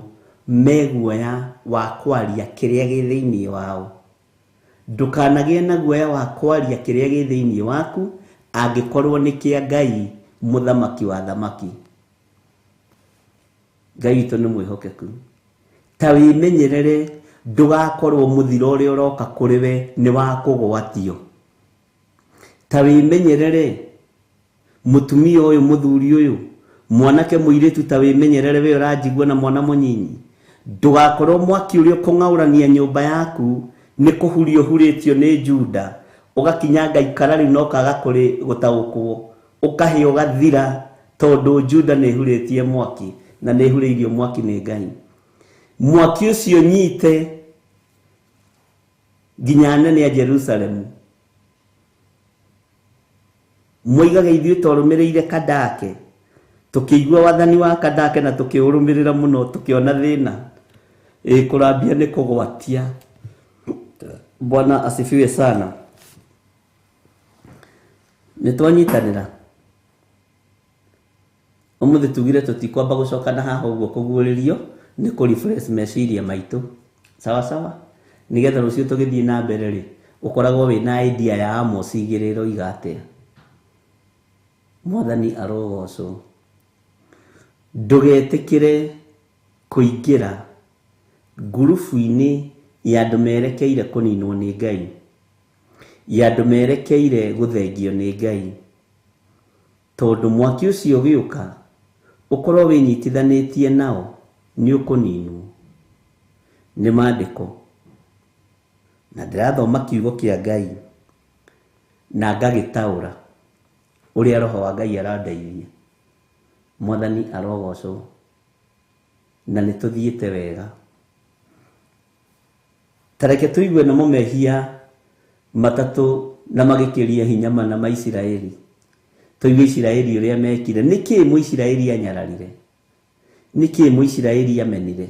me guoya wa kwaria kĩrĩa gĩ thĩinĩ wao. Ndũkanagĩe na guoya wa kwaria kĩrĩa gĩ thĩinĩ waku, angĩkorwo nĩ kĩa Ngai, mũthamaki wa thamaki. Ngai witũ nĩ mwĩhokeku. Ta wĩmenyerere ndũgakorwo mũthiro ũrĩa ũroka kũrĩ we nĩ wa kũgwatio. Ta wĩmenyerere mũtumia ũyũ, mũthuri ũyũ, mwanake mũirĩtu, ta wĩmenyerere we ũranjigua na mwana mũnyinyi. Ndũgakorwo mwaki ũrĩa ũkũng'aũrania nyũmba yaku nĩ kũhurio hurĩtio nĩ Juda, ũgakinyanga ikara rĩu na ũkaga kũrĩ gũtaũkwo. Ũkahĩa ũgathira tondũ Juda nĩ ĩhurĩtie mwaki na nĩ ĩhurĩirio mwaki nĩ Ngai. Mwaki ũcio nyite nginya anene a Jerusalemu. Moigaga ithuĩ twarũmĩrĩire Kadake, tũkĩigua wathani wa Kadake na tũkĩũrũmĩrĩra mũno, tũkĩona thĩna. Ĩ kũrambia nĩ kũgwatia. Bwana asifiwe sana. Nĩ twanyitanĩra. Ũmũthĩ tugire tũtikwamba gũcoka na haha ũguo kũguũrĩrio nĩ kũ refresh meciria maitũ. Sawa sawa. Nĩgetha rũciũ tũgĩthiĩ na mbere rĩ, ũkoragwo wĩna idea ya Amos igĩrĩ ĩroiga atĩa. Mwathani arogocwo. Ndũgetĩkĩre kũingĩra ngurubu-inĩ ya andũ merekeire kũninwo nĩ Ngai, ya andũ merekeire gũthengio nĩ Ngai, tondũ mwaki ũcio ũgĩũka ũkorwo wĩnyitithanĩtie nao nĩ ũkũninwo. Nĩ maandĩko na ndĩrathoma kiugo kĩa Ngai na ngagĩtaũra ũrĩa roho wa Ngai arandeithia. Mwathani arogocwo. Na nĩ tũthiĩte wega. Tareke tũigue namo mehia matatũ na magĩkĩria hinya mana ma Isiraeli. Tũigue Isiraeli ũrĩa mekire. Nĩkĩĩ Mũisiraeli anyararire? Nĩkĩĩ Mũisiraeli amenire?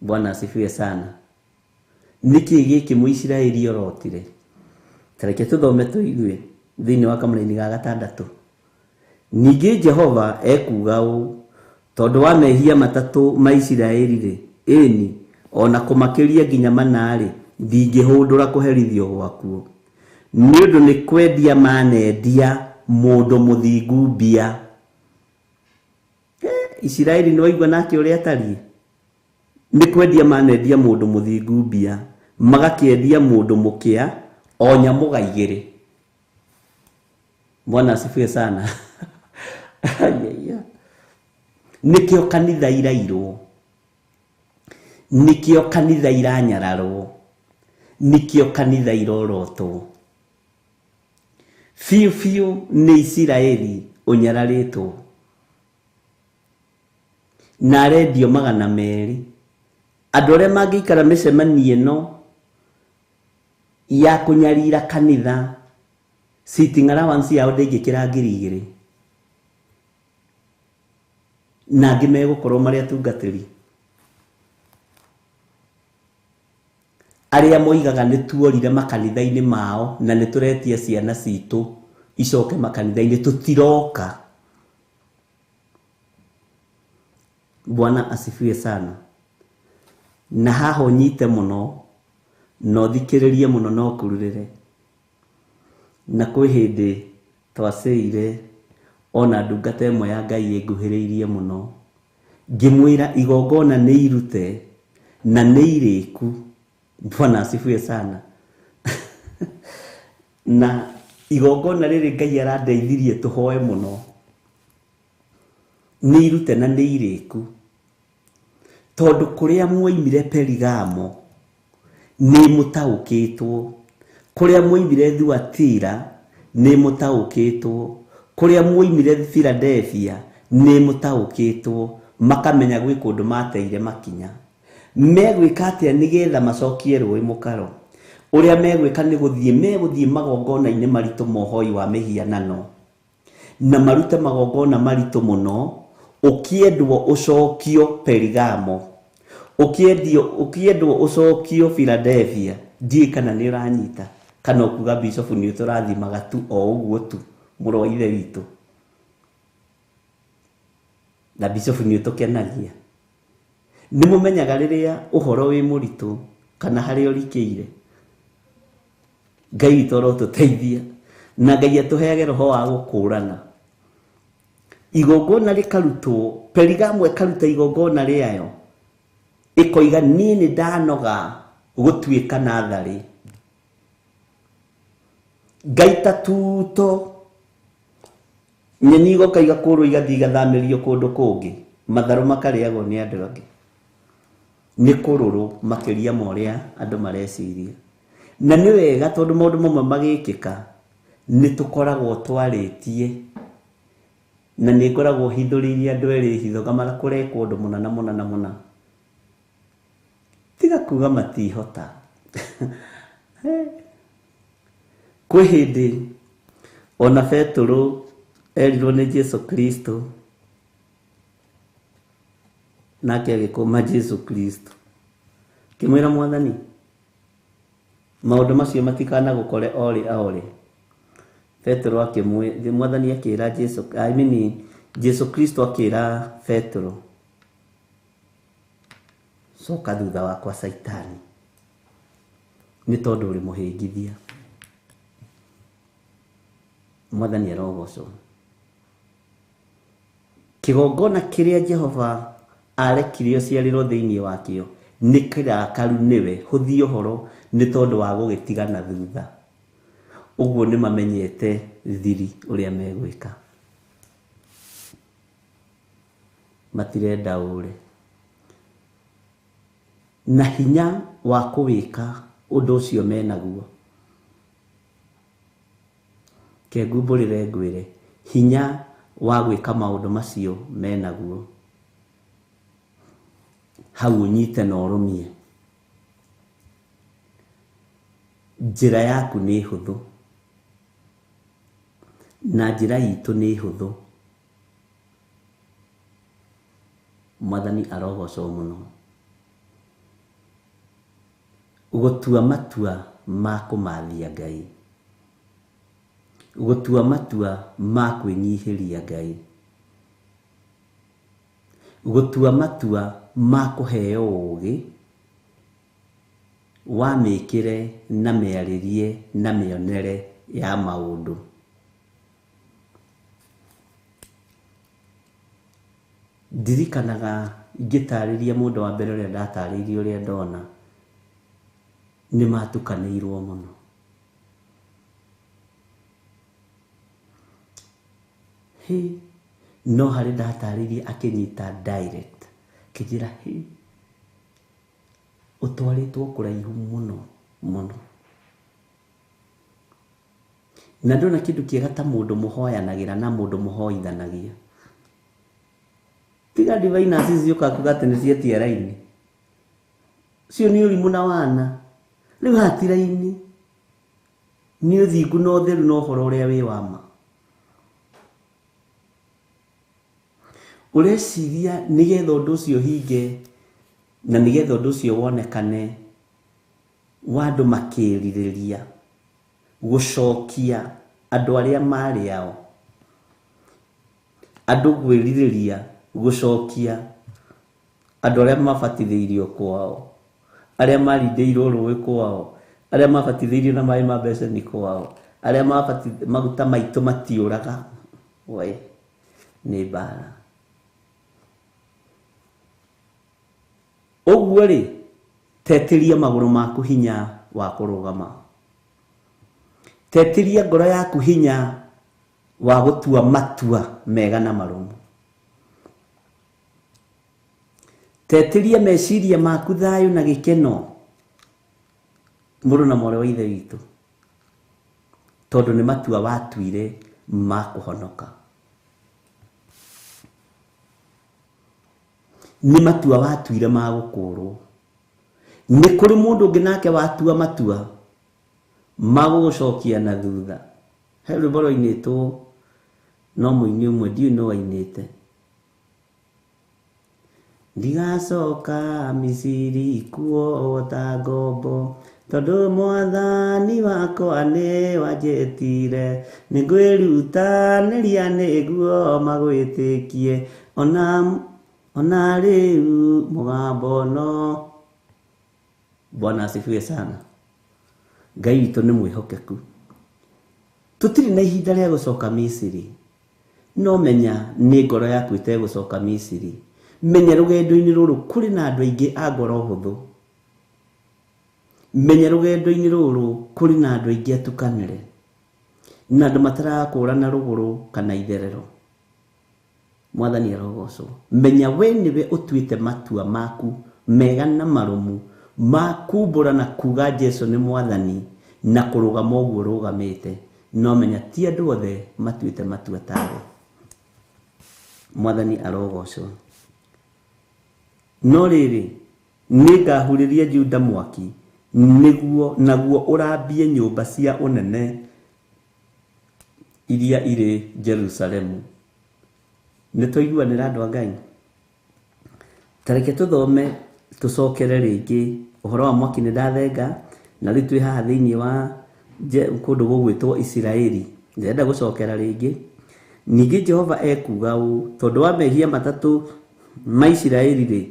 Bwana asifiwe sana. Nĩkĩĩ gĩkĩ Mũisiraeli orotire? Tareke tũthome tũigue thĩinĩ wa kamũraini ga gatandatũ. Ningĩ Jehova ekuuga ũũ, tondũ wa mehia matatũ ma Isiraeli rĩ, ĩni ona kũmakĩria nginya mana rĩ, ndingĩhũndũra kũherithio gwakuo. Nĩ ũndũ nĩ kwendia manendia mũndũ mũthingu mbia. Isiraeli nĩ waigua nake ũrĩa atariĩ? Nĩ kwendia manendia mũndũ mũthingu mbia, magakĩendia mũndũ mũkĩa o nyamũga igĩrĩ. Bwana asifiwe sana. Nĩkĩo kanitha irairwo, nĩkĩo kanitha iranyararwo, nĩkĩo kanitha irorotwo. Biũ biũ nĩ Isiraeli ũnyararĩtwo na arendio 200. Andũ arĩa mangĩikara mĩcemanio ĩno ya kũnyarira kanitha, sitting allowance yao ndĩngĩkĩra 2,000, na angĩ megũkorwo marĩ atungatĩri arĩa moigaga nĩ tuorire makanitha-inĩ mao na nĩ tũretia ciana citũ icoke makanitha-inĩ, tũtiroka. Bwana asifiwe sana. Na haha ũnyite mũno na ũthikĩrĩrie mũno na ũkururĩre. Na kwĩ hĩndĩ twacĩire ona ndungata ĩmwe ya Ngai ĩnguhĩrĩirie mũno, ngĩmwĩra igongona nĩ irute na nĩ irĩku. Bwana asifiwe sana. Na igongona rĩrĩ Ngai arandeithirie tũhoe mũno, nĩ irute na nĩ irĩku, tondũ kũrĩa mwoimire Perigamo nĩ mũtaũkĩtwo, kũrĩa mwoimire Thuatira nĩ mũtaũkĩtwo, kũrĩa mwoimire Philadelphia nĩ mũtaũkĩtwo, makamenya gwĩ kũndũ mateire makinya. Megwĩka atĩa nĩgetha macokie rũĩ mũkaro? Ũrĩa megwĩka nĩ gũthiĩ megũthiĩ magongona-inĩ maritũ mohoi wa mĩhianano, na marute magongona maritũ mũno, ũkĩendwo ũcokio Perigamo, ũkĩendwo ũcokio Philadelphia. Ndiũĩ kana nĩ ũranyita kana ũkuga Bishop nĩ ũtũrathimaga tu o ũguo tu, mũrũ wa ithe witũ, na Bishop nĩ ũtũkenagia. Nĩ mũmenyaga rĩrĩa ũhoro wĩ mũritũ kana harĩa ũrikĩire, Ngai witũ arotũteithia na Ngai atũheage roho wa gũkũrana. Igongona rĩkarutwo, Perigamo ĩkaruta igongona rĩayo, ĩkoiga niĩ nĩ ndanoga gũtuĩka natharĩ, ngaita tuto, nyeni igoka igakũrwo igathiĩ igathamĩrio kũndũ kũngĩ, matharũ makarĩagwo nĩ andũ angĩ. Nĩ kũrũrũ makĩria ma ũrĩa andũ mareciria. Na nĩ wega tondũ maũndũ mamwe magĩkĩka Nĩ tũkoragwo twarĩtie na nĩ ngoragwo hithũrĩirie andũ erĩ hitho ngamara kũrekwo ũndũ mũna na mũna na mũna. Tiga kuga matihota. Kwĩ hĩndĩ ona Betũrũ erirwo nĩ Jesu Kristo nake agĩkũma Jesu Kristo kĩmwĩra Mwathani maũndũ macio matikanagũkore orĩ orĩ. Petero akĩmwĩ Mwathani akĩra Jesu, I mean Jesu Kristo akĩra Petero, coka thutha wakwa Caitani, nĩ tondũ ũrĩ mũhĩngithia. Mwathani arogocwo. Kĩgongona kĩrĩa Jehova arekire ũciarĩrwo thĩinĩ wakĩo nĩ kĩrakaru nĩwe, hũthia ũhoro nĩ tondũ wa gũgĩtigana thutha. Ũguo nĩ mamenyete thiri ũrĩa megwĩka. Matirenda ũre. Na hinya wa kũwĩka ũndũ ũcio menaguo. Ke ngumbũrĩre ngwĩre, hinya wa gwĩka maũndũ macio menaguo. Hau ũnyite na ũrũmie. Njĩra yaku nĩ hũthũ na njĩra itũ nĩ hũthũ. Mwathani arogocwo mũno. Gũtua matua ma kũmathia Ngai, gũtua matua ma kwĩnyihĩria Ngai, gũtua matua ma kũheo ũũgĩ wa mĩkĩre na mĩarĩrie na mĩonere ya maũndũ. Ndirikanaga ngĩtarĩria mũndũ wa mbere ũrĩa ndatarĩirie ũrĩa ndona, nĩ matukanĩirwo mũno. Hĩ, no harĩ ndatarĩirie akĩnyita direct, akĩnjĩra hĩ, ũtwarĩtwo kũraihu mũno mũno. Na ndona kĩndũ kĩega ta mũndũ mũhoyanagĩra na mũndũ mũhoithanagia. Tiga diviners ciũka kuga atĩ nĩ cietia raini. Cio nĩ ũrimũ na wana. Rĩu haha ti raini. Nĩ ũthingu na ũtheru na ũhoro ũrĩa wĩ wa ma. Ũreciria nĩgetha ũndũ ũcio ũhinge na nĩgetha ũndũ ũcio wonekane wa andũ makĩrirĩria gũcokia andũ arĩa marĩ ao. Andũ gwĩrirĩria gũcokia andũ arĩa mabatithĩirio kwao, arĩa marindĩirwo rũĩ kwao, arĩa mabatithĩirio na maĩ ma beceni kwao, arĩa maguta maitũ matiũraga. We nĩ mbara. Ũguo rĩ, tetĩria magũrũ maku hinya wa kũrũgama. Tetĩria ngoro yaku hinya wa gũtua matua mega na marũmu. Tetĩria meciria maku thayũ na gĩkeno, mũrũ na mwarĩ wa Ithe witũ, tondũ nĩ matua watuire ma kũhonoka. Nĩ matua watuire ma gũkũrwo. Nĩ kũrĩ mũndũ ũngĩ nake watua matua ma gũgũcokia na thutha. He rwĩmbo rwainĩtwo no mũini ũmwe ndiũĩ nũ wainĩte. Ndigacoka Misiri kuo ta ngombo, tondũ Mwathani wakwa nĩ wanjĩtire, nĩngwĩrutanĩria nĩguo magwĩtĩkie, ona rĩu mũgambo no. Bwana asifiwe sana. Ngai witũ nĩ mwĩhokeku. Tũtirĩ na ihinda rĩa gũcoka Misiri, no menya nĩ ngoro yaku ĩtegũcoka Misiri. Menya rũgendo-inĩ rũrũ kũrĩ na andũ aingĩ a ngoro hũthũ. Menya rũgendo-inĩ rũrũ kũrĩ na andũ aingĩ atukanĩre, na andũ matarakũrana rũgũrũ kana itherero. Mwathani arogocwo. Menya we nĩwe ũtuĩte matua maku mega na marũmu ma kumbũra na kuga Jesu nĩ Mwathani na kũrũgama ũguo ũrũgamĩte. No menya ti andũ othe matuĩte matua tawe. Mwathani arogocwo. No rĩrĩ, nĩngahurĩria Juda mwaki, nĩguo naguo ũrambie nyũmba cia ũnene iria irĩ Jerusalemu. Nĩtwaiguanĩra andũ a Ngai? Ta reke tũthome tũcokere rĩngĩ ũhoro wa mwaki nĩ ndathenga, na rĩu twĩ haha thĩinĩ wa kũndũ gũgwĩtwo Isiraeli. Ndĩrenda gũcokera rĩngĩ. Ningĩ Jehova ekuuga ũũ, tondũ wa mehia matatũ ma Isiraeli rĩ,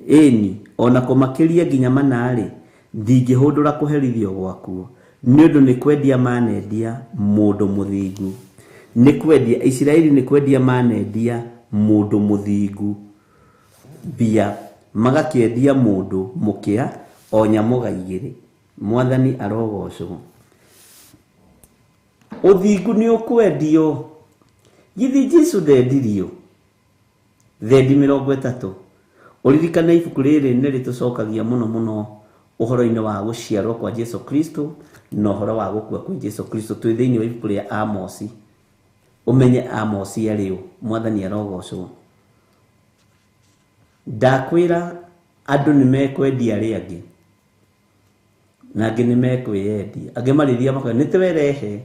ĩni ona kũmakĩria nginya mana-rĩ, ndingĩhũndũra kũherithio gwakuo, nĩ ũndũ nĩ kwendia manendia mũndũ mũthingu. Nĩ kwendia Isiraeli, nĩ kwendia manendia mũndũ mũthingu mbia, magakĩendia mũndũ mũkĩa o nyamũga igĩrĩ. Mwathani arogocwo. Ũthingu nĩ ũkwendio. Githi Jesũ ndendirio thendi 30. Ũririkane ibuku rĩrĩ nĩ rĩtũcokagia mũno mũno ũhoro-inĩ wa gũciarwo kwa Jesu Kristo na ũhoro wa gũkua kwa Jesu Kristo. Twĩ thĩinĩ wa ibuku rĩa Amosi. Ũmenye Amosi arĩ ũ. Mwathani arogocwo. Ndakwĩra andũ nĩ mekwendia arĩa angĩ, na angĩ nĩ mekwĩyendia, angĩ marĩthiaga makoiga nĩ twerehe.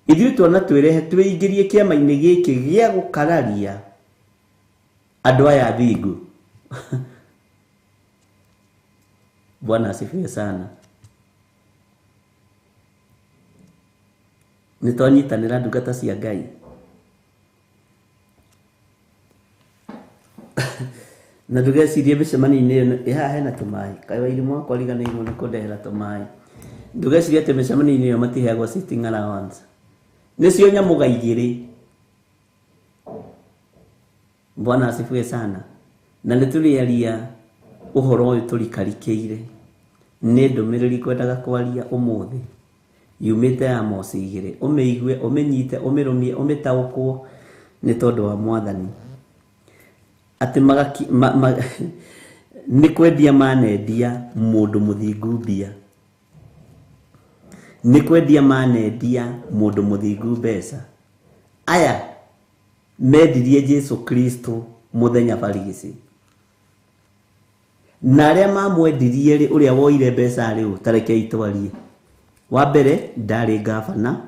Ithuĩ twana twĩrehe twĩingĩrie kĩama-inĩ gĩkĩ gĩa gũkararia andũ aya athingu. Bwana asifiwe sana. Nĩ twanyitanĩra ndungata cia Ngai. Na ndũgecirie mĩcemanio-inĩ ĩno ĩ haha hena tũmaĩ, kaĩ Wairimũ wakwa ariganĩirwo nĩ kũndehera tũmaĩ. Ndũgecirie atĩ mĩcemanio-inĩ ĩyo matiheagwo sitting allowance. Nĩcio nyamũga igĩrĩ. Bwana asifiwe sana. Na nĩ tũrĩaria ũhoro ũyũ tũrikarikĩire. Nĩ ndũmĩrĩri ngwendaga kwaria ũmũthĩ yumĩte Amosi 2. Ũmĩigue, ũmĩnyite, ũmĩrũmie, ũmĩtaũkwo nĩ tondũ wa Mwathani. Atĩ nĩ kwendia manendia mũndũ mũthingu mbia. Nĩ kwendia manendia mũndũ mũthingu mbeca. Aya mendirie Jesu Kristo mũthenya barigici. Na arĩa mamwendirie rĩ, ũrĩa woire mbeca rĩ, ta reke itwarie. Wa mbere ndarĩ gavana,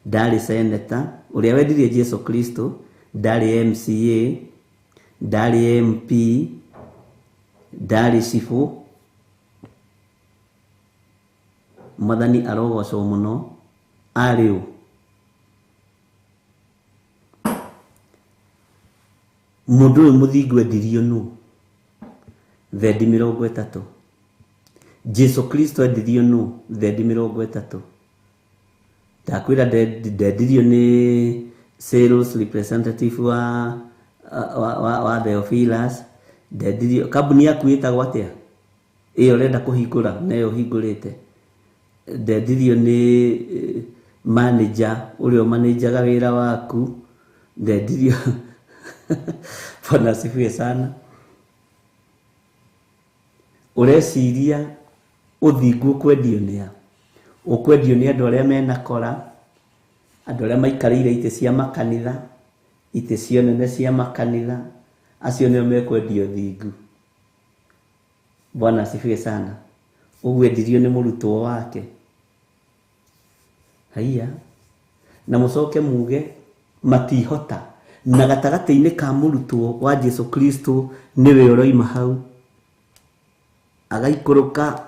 ndarĩ seneta, ũrĩa wendirie Jesu Kristo ndarĩ MCA, ndarĩ MP, ndarĩ cibũ. Mwathani arogocwo mũno. Arĩ ũ? Mũndũ ũyũ mũthingu endirio nũ? Thendi 30. Jesu Kristo endirio nũ? Thendi 30. Ndakwĩra ndendirio nĩ sales representative wa Theophilus. Ndendirio kambuni yaku ĩtagwo atĩa? Ĩyo ũrenda kũhingũra na ĩyo ũhingũrĩte. Ndendirio nĩ manager ũrĩa ũmanĩnjaga wĩra waku. Ndendirio. Bwana asifiwe sana. Ũreciria ũthingu ũkwendio nĩ a? Ũkwendio nĩ andũ arĩa mena kora, andũ arĩa maikarĩire itĩ cia makanitha, itĩ cia nene cia makanitha, acio nĩo mekwendio ũthingu. Bwana asifiwe sana. Ũguo endirio nĩ mũrutwo wake. Haiya. Na mũcoke muge matihota. Na gatagatĩ-inĩ ka mũrutwo wa Jesu Kristo nĩwe ũroima hau. Agaikũrũka,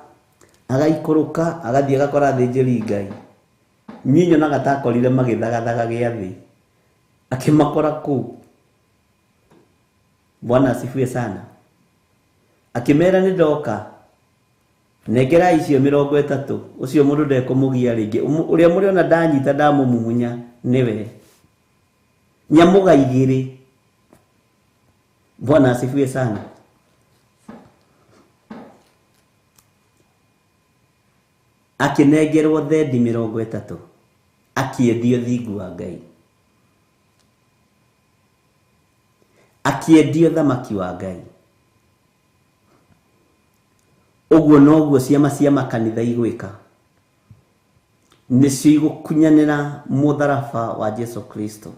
agaikũrũka, agathiĩ agakora athĩnjĩri Ngai. Niĩ nyonaga ta akorire magĩthagathaga gĩathĩ. Akĩmakora kũu. Bwana asifiwe sana. Akĩmera nĩ ndoka. Nengera icio 30. Ũcio mũndũ ndekũmũgia rĩngĩ. Ũrĩa mũrĩona ndanyita ndamũmumunya nĩwe. Nyamũga igĩrĩ. Bwana asifiwe sana. Akĩnengerwo thendi 30. Akĩendio thingu wa Ngai. Akĩendio thamaki wa Ngai. Ũguo noguo ciama cia makanitha igwĩka. Nĩcio igũkunyanĩra mũtharaba wa Jesu Kristo.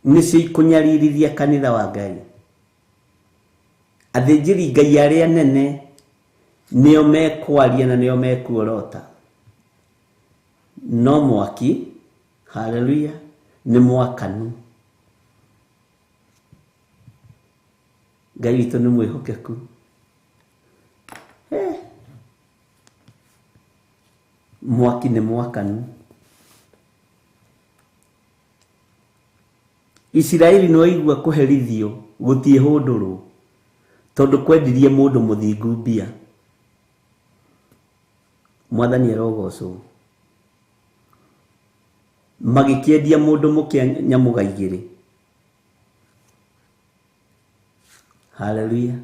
Nĩcio ikũnyaririthia kanitha wa Ngai. Athĩnjĩri Ngai arĩa nene nĩo mekwaria na nĩo mekuorota. No mwaki, haleluya, nĩ mwakanu. Ngai witũ nĩ mwĩhokeku. Mwaki nĩ mwakanu. Isiraeli no igua kũherithio gũtiĩ hũndũrwo tondũ kwendirie mũndũ mũthingu mbia. Mwathani arogocwo. Magĩkĩendia mũndũ mũkĩa nyamũga igĩrĩ. Haleluya.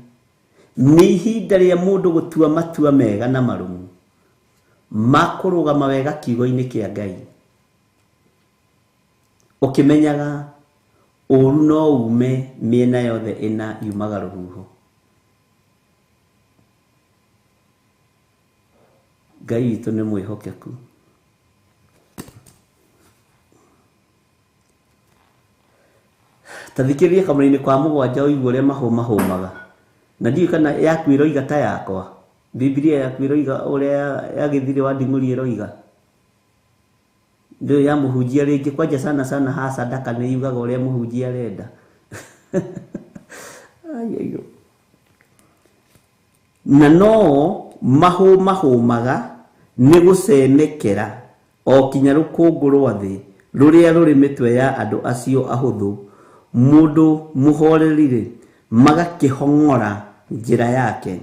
Nĩ ihinda rĩa mũndũ gũtua matua mega na marũmu ma kũrũgama wega kiugo-inĩ kĩa Ngai, ũkĩmenyaga ũru no ume mĩena yothe ĩna yumaga rũhuho. Ngai witũ nĩ mwĩhokeku. Ta thikĩrĩria kamũra-inĩ kwa mũgwanja ũigue ũrĩa mahũmahũmaga. Na ndiũĩ kana yaku ĩroiga ta yakwa. Biblia yaku ĩroiga ũrĩa ya gĩthirĩ wa nding'ũri ĩroiga. Ndiũĩ ya mũhunjia rĩngĩ kwanja sana sana ha sadaka nĩ yugaga ũrĩa mũhunjia arenda. Ai. Na no mahũmahũmaga nĩ gũcemekera o kinya rũkũngũ rwa thĩ rũrĩa rũrĩ mĩtwe ya andũ acio ahũthũ, mũndũ mũhoreri-rĩ magakĩhong'ora njĩra yake.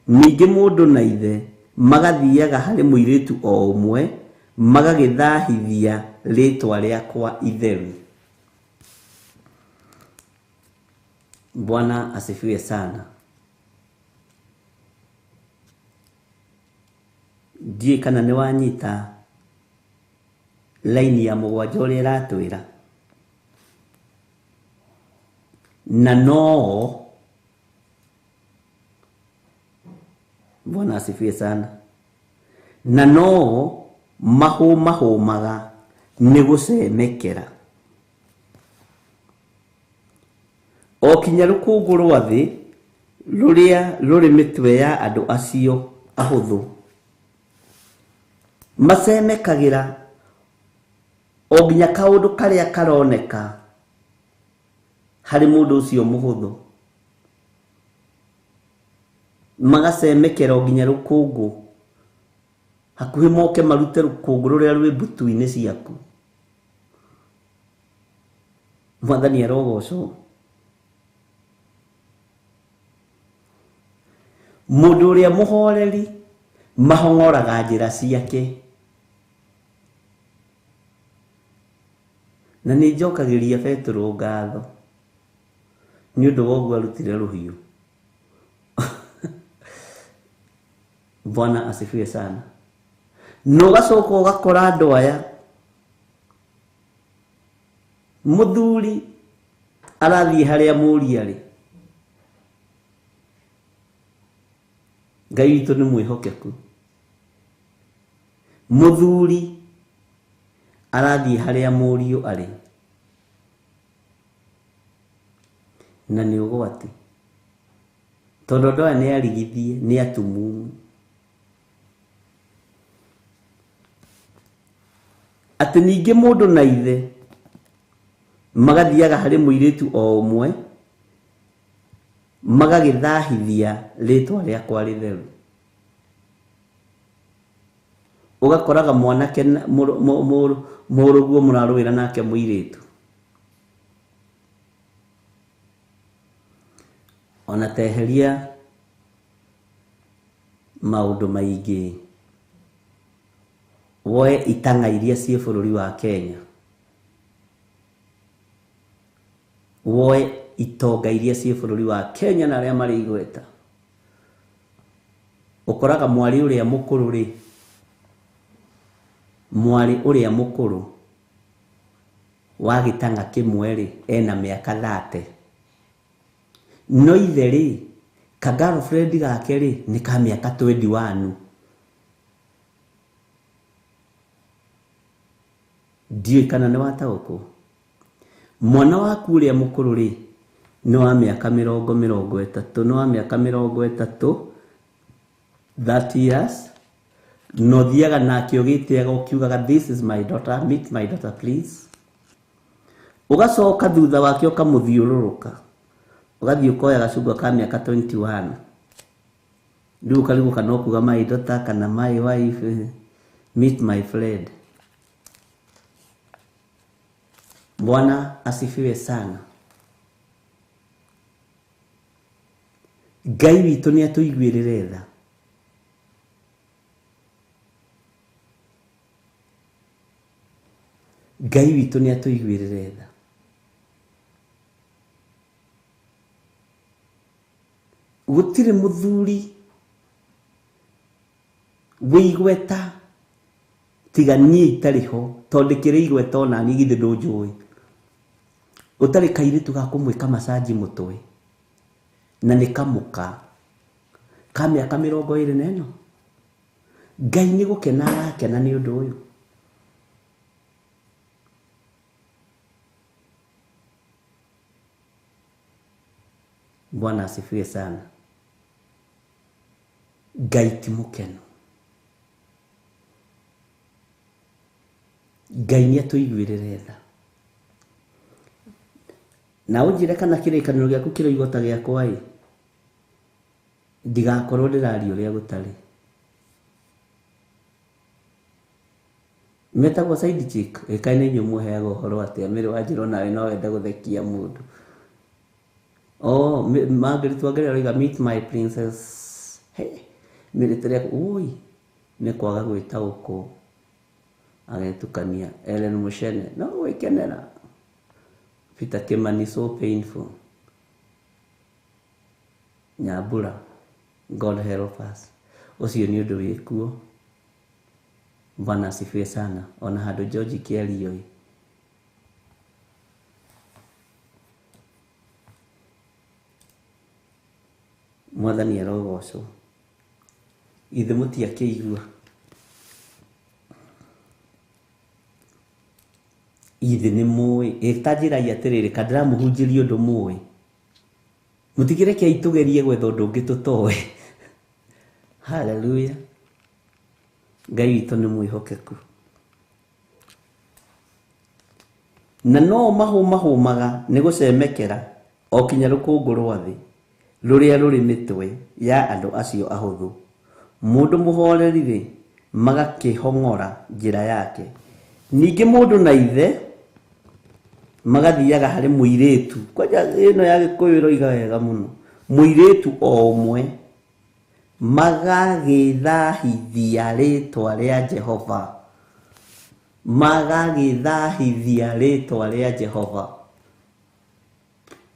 Ningĩ mũndũ na ithe magathiaga harĩ mũirĩtu o ũmwe, magagĩthahithia rĩtwa rĩakwa itheru. Bwana asifiwe sana. Ndiũĩ kana nĩ wanyita laini ya mũgwanja ũrĩa ĩratwĩra. Na no Bwana asifiwe sana. Na no mahũmahũmaga nĩ gũcemekera o kinya rũkũngũ rwa thĩ rũrĩa rũrĩ mĩtwe ya andũ acio ahũthũ. Macemekagĩra o nginya kaũndũ karĩa karoneka harĩ mũndũ ũcio mũhũthũ. Magacemekera o nginya rũkũngũ, hakuhĩ moke marute rũkũngũ rũrĩa rwĩ mbutu-inĩ ciaku. Mwathani arogocwo. Mũndũ ũrĩa mũhoreri mahong'oraga njĩra ciake. Na nĩ njokagĩria Petero ngatho nĩ ũndũ wa ũguo arutire rũhiũ. Bwana asifiwe sana. Na ũgacoka ũgakora andũ aya, mũthuri arathiĩ harĩa mũriũ arĩ. Ngai witũ nĩ mwĩhokeku. Mũthuri arathiĩ harĩa mũriũ arĩ. Na nĩ ũgwati. Tondũ andũ aya nĩ arigithie, nĩ atumumu. Atĩ ningĩ mũndũ na ithe magathiaga harĩ mũirĩtu o ũmwe, magagĩthahithia rĩtwa rĩakwa rĩtheru. Ũgakoraga mwanake mũrũguo mũrarũĩra nake mũirĩtu. Ona teheria maũndũ maingĩ, woe itang'a iria ciĩ bũrũri wa Kenya, woe itonga iria ciĩ bũrũri wa Kenya na arĩa marĩ igweta. Ũkoraga mwarĩ ũrĩa mũkũrũ rĩ, mwarĩ ũrĩa mũkũrũ wa gĩtang'a kĩmwe rĩ, ena mĩaka 30. No ithe rĩ, ka girlfriend gake rĩ, nĩ ka mĩaka 21. Ndiũĩ kana nĩ wataũkwo. Mwana waku ũrĩa mũkũrũ rĩ, nĩ wa mĩaka mĩrongo mĩrongo ĩtatũ, nĩ wa mĩaka mĩrongo ĩtatũ, 30 years, na ũthiaga nake ũgĩtĩaga ũkiugaga this is my daughter, meet my daughter please. Ũgacoka thutha wake ũkamũthiũrũrũka, ũgathiĩ ũkoya gacungwa ka mĩaka 21. Rĩu ũkarigwo kana ũkuga my daughter kana my wife, meet my friend. Bwana asifiwe sana. Ngai witũ nĩ atũiguĩrĩre tha. Ngai witũ nĩ atũiguĩrĩre tha. Gũtirĩ mũthuri wĩ igweta tiga niĩ itarĩ ho, tondũ ndĩkĩrĩ igweta ona niĩ githĩ ndũnjũĩ. Ũtarĩ kairĩtu ga kũmwĩka macaji mũtwe na nĩ kamũka ka mĩaka mĩrongo ĩrĩ na ĩno. Ngai nĩ gũkena arakena nĩ ũndũ ũyũ. Bwana asifiwe sana. Ngai ti mũkenu. Ngai nĩ atũiguĩrĩre tha. Na ũnjĩre kana kĩrĩkanĩro gĩaku kĩroigwo ta gĩakwa ĩ, ndigakorwo ndĩraria ũrĩa gũtarĩ. Metagwo side chick, ĩkaĩ nĩ inyuĩ mũheaga ũhoro atĩa? Mĩrĩ wa njĩra onawe no wende gũthekia mũndũ. Oh, Margaret Wangari aroiga meet my princess. Hey, mĩrĩ tũrĩa, ui, nĩ kwaga gwĩtaũkwo. Agetukania Ellen Mushene, no gwĩkenera. Peter Kimani, so painful. Nyambura, God help us. Ũcio nĩ ũndũ wĩkuo. Bwana asifiwe sana. Ona handũ George kĩario ĩ. Mwathani arogocwo. Ithe mũtiakĩigua. Ithe nĩ mũĩ. Ĩ ta njĩrai atĩrĩrĩ, ka ndĩramũhunjĩria ũndũ mũĩ. Mũtikĩrekei tũgerie gwetha ũndũ ũngĩ tũtoĩ. Hallelujah. Ngai witũ nĩ mwĩhokeku. Na no mahũmahũmaga nĩ gũcemekera o kinya rũkũngũ rwa thĩ rũrĩa rũrĩ mĩtwe ya andũ acio ahũthũ. Mũndũ mũhoreri rĩ, magakĩhong'ora njĩra yake. Ningĩ mũndũ na ithe magathiaga harĩ mũirĩtu. Kwanja ĩno ya Gĩkũyũ ĩroiga wega mũno. Mũirĩtu o ũmwe magagĩthahithia rĩtwa rĩa Jehova. Magagĩthahithia rĩtwa rĩa Jehova.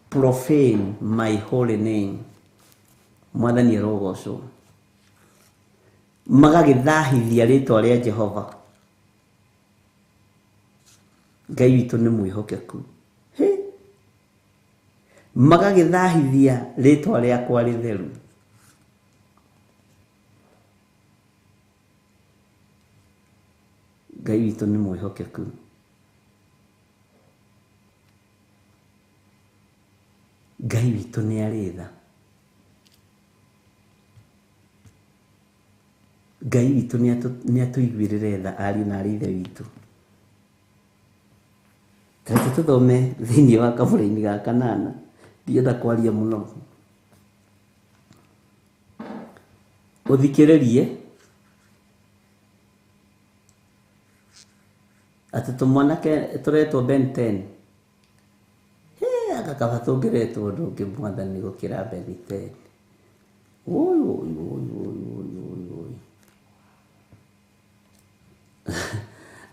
Profane my holy name. Mwathani arogocwo. Magagĩthahithia rĩtwa rĩa Jehova. Ngai witũ nĩ mwĩhokeku. Magagĩthahithia rĩtwa rĩakwa rĩtheru. Ngai witũ nĩ mwĩhokeku. Ngai witũ nĩ arĩ tha. Ngai witũ nĩ atũiguĩrĩre tha ariũ na arĩ ithe witũ. Reke tũthome thĩinĩ wa kabũra-inĩ ga kanana. Ndienda kwaria mũno. Ũthikĩrĩrie atĩ tũmwanake tũretwo Ben 10. Anga kaba tũngĩretwo ũndũ ũngĩ mwathani gũkĩra Ben 10. Oi, oi, oi, oi, oi, oi, oi.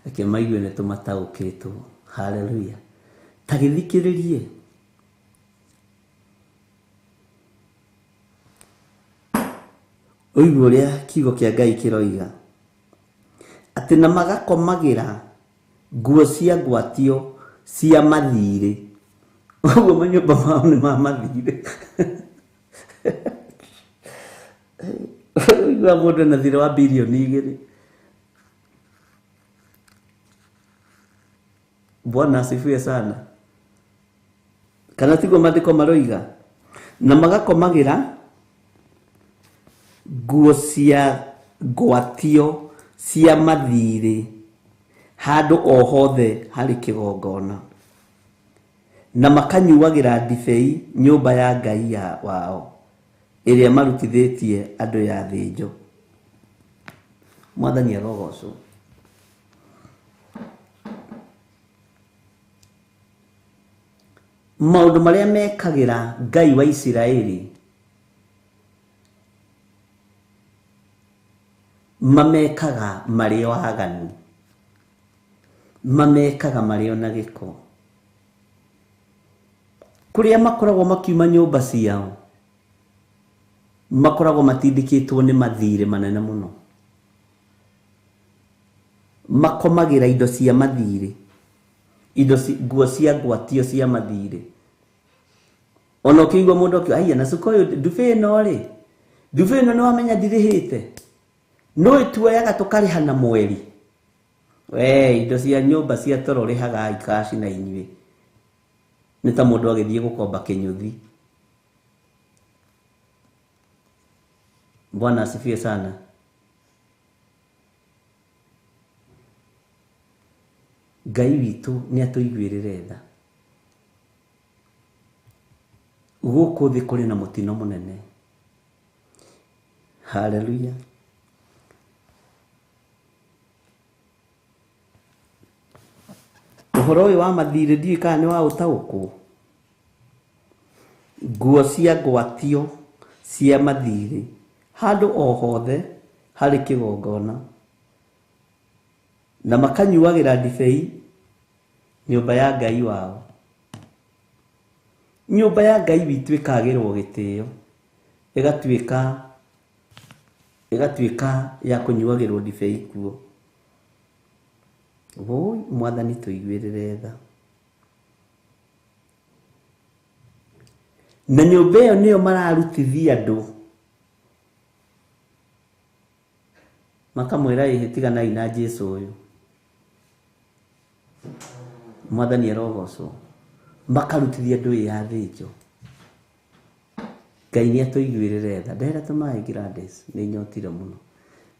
Reke maigue nĩ tũmataũkĩtwo. Hallelujah. Ta gĩthikĩrĩrie. Ũigue ũrĩa kiugo kĩa Ngai kĩroiga. Atĩ na magakomagĩra nguo cia ngwatio cia mathirĩ. Ũguo manyũmba mao nĩ ma mathirĩ. Ũigua mũndũ ena thirĩ wa birioni igĩrĩ. Bwana asifiwe sana. Kana tiguo maandĩko maroiga? Na magakomagĩra nguo cia ngwatio cia mathirĩ handũ o hothe harĩ kĩgongona, na makanyuagĩra ndibei nyũmba ya Ngai ya wao ĩrĩa marutithĩtie andũ ya thĩnjo. Mwathani arogocwo. Maũndũ marĩa mekagĩra Ngai wa Isiraeli mamekaga marĩ o aganu, mamekaga marĩ o na gĩko. Kũrĩa makoragwo makiuma nyũmba ciao makoragwo matindĩkĩtwo nĩ mathirĩ manene mũno, makomagĩra indo cia mathirĩ, indo nguo cia ngwatio cia mathirĩ. Ona ũkĩigua mũndũ akiuga aiya na cuka ũyũ ndube ĩno rĩ, ndube ĩno nĩ wamenya ndirĩhĩte, no ĩtuoyaga tũkarĩha na mweri. We indo cia nyũmba cia toro rĩhaga ikaci na inyuĩ, nĩ ta mũndũ agĩthiĩ gũkomba kĩnyũthi. Bwana asifiwe sana. Ngai witũ nĩ atũiguĩrĩre tha. Gũkũ thĩ kũrĩ na mũtino mũnene. Haleluya. Ũhoro ũyũ wa mathirĩ ndiũĩ kana nĩ wa ũtaũkwo. Nguo cia ngwatio cia mathirĩ handũ o hothe harĩ kĩgongona, na makanyuagĩra ndibei nyũmba ya Ngai wao. Nyũmba ya Ngai witũ ĩkagĩrwo gĩtĩo, ĩgatuĩka ya kũnyuagĩrwo ndibei kuo. Woi Mwathani tũiguĩrĩre tha. Na nyũmba ĩyo nĩyo mararutithia andũ, makamwĩra ĩhĩ tiganai na Jesũ ũyũ. Mwathani arogocwo. Makarutithia andũ ĩ ya thĩnjo. Ngai nĩ atũiguĩrĩre tha. Ndehera tũmaĩ Gladys, nĩ nyotire mũno.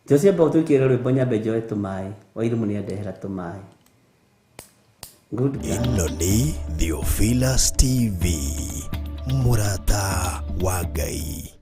Josie amba ũtwĩkĩre rwĩmbo nyambe njoe tũmaĩ. Wairimũ nĩ andehera tũmaĩ. Good girl. Ĩno nĩ Theophilus TV, mũrata wa Ngai.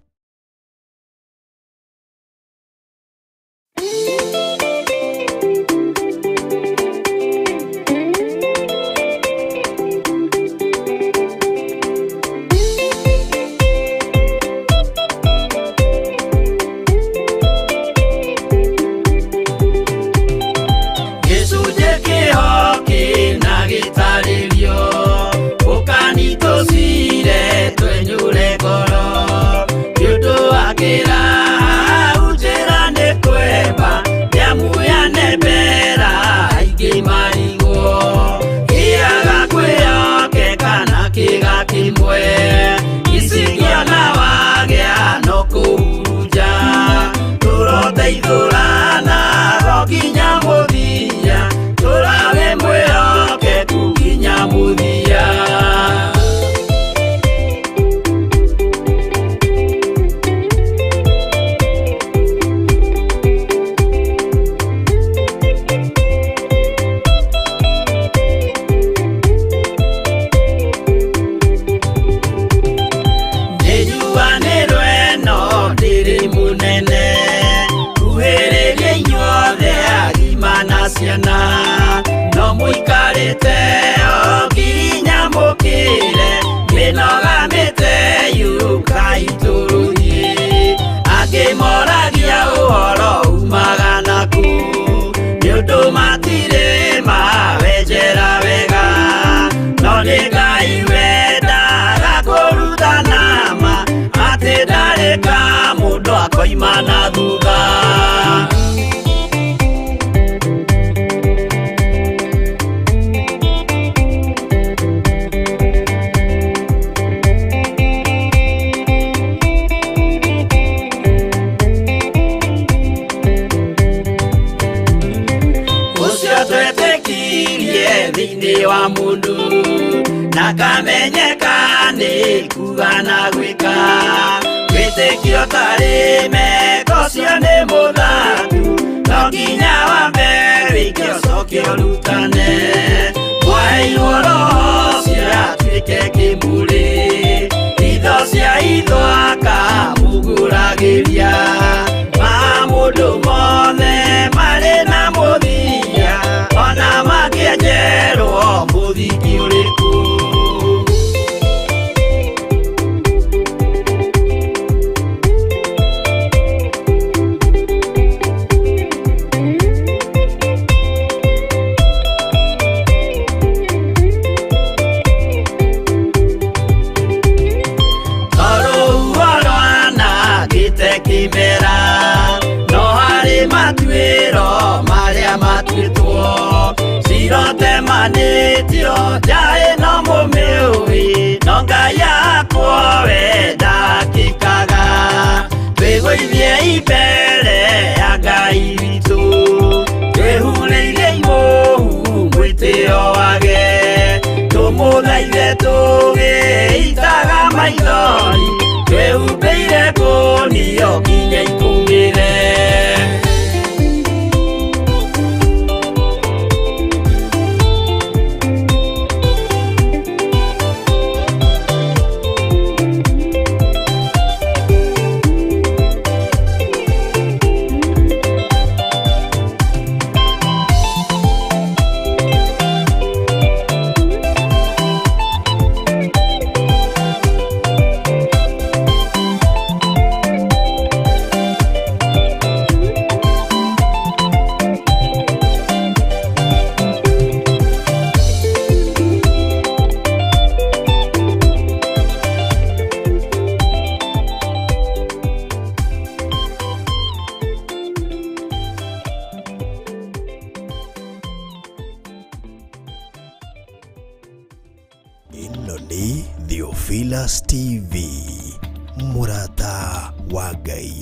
Gĩcunjĩ kĩho kĩna gĩtarĩrio, ũkanitũcire twenyũre ngoro. Nĩ ũndũ wa kĩraha njĩra nĩ kwemba, nĩamu yanembera aingĩ marigwo. Kĩaga kwĩhokeka na kĩga kĩmwe, icingĩona wagĩa no kũhurunja. Tũroteithũrana o nginya mũthia, tũrawe mwĩhokeku nginya mũthia. Nĩnjuanĩrwo ĩno ndĩrĩ mũnene, kuhĩrĩria inyuothe agima na ciana, no mũikarĩte o nginya mũkĩre, mĩnoga mĩteyũkai tũrũthiĩ. Angĩ moragia ũhoro umaga nakũ, nĩ ũndũ matirĩ mawenjera wega, no nĩ Ngai wendaga kũrutana ma, atĩ ndarĩ ka mũndũ akoima na thutha. Ũcio twetĩkirie Thĩinĩ wa mũndũ na kamenyeka nĩ kuga na gwĩka wĩtĩkio tarĩ meko cio nĩ mũthaku no nginya wambe wĩke ũcoke ũrutane mwaheirwo roho ũcio atuĩke kĩmũrĩ itho cia itho akamũgũragĩria ma mũndũ mothe marĩ na mũthia ona makĩenjerwo mũthingi ũrĩkũ. Kimera no harĩ matuĩro marĩa matuĩtwo cirotemanĩtio njaĩ no mũmĩũĩ no Ngai akwo we ndakĩkaga twĩgũithie mbere ya Ngai witũ twĩhurĩire imũhu mwĩtĩo wage tũmũthaithe tũgĩitaga maithori twĩhumbĩire ngũnio nginya ikũmĩre. Ĩno nĩ Theophilus TV, mũrata wa Ngai.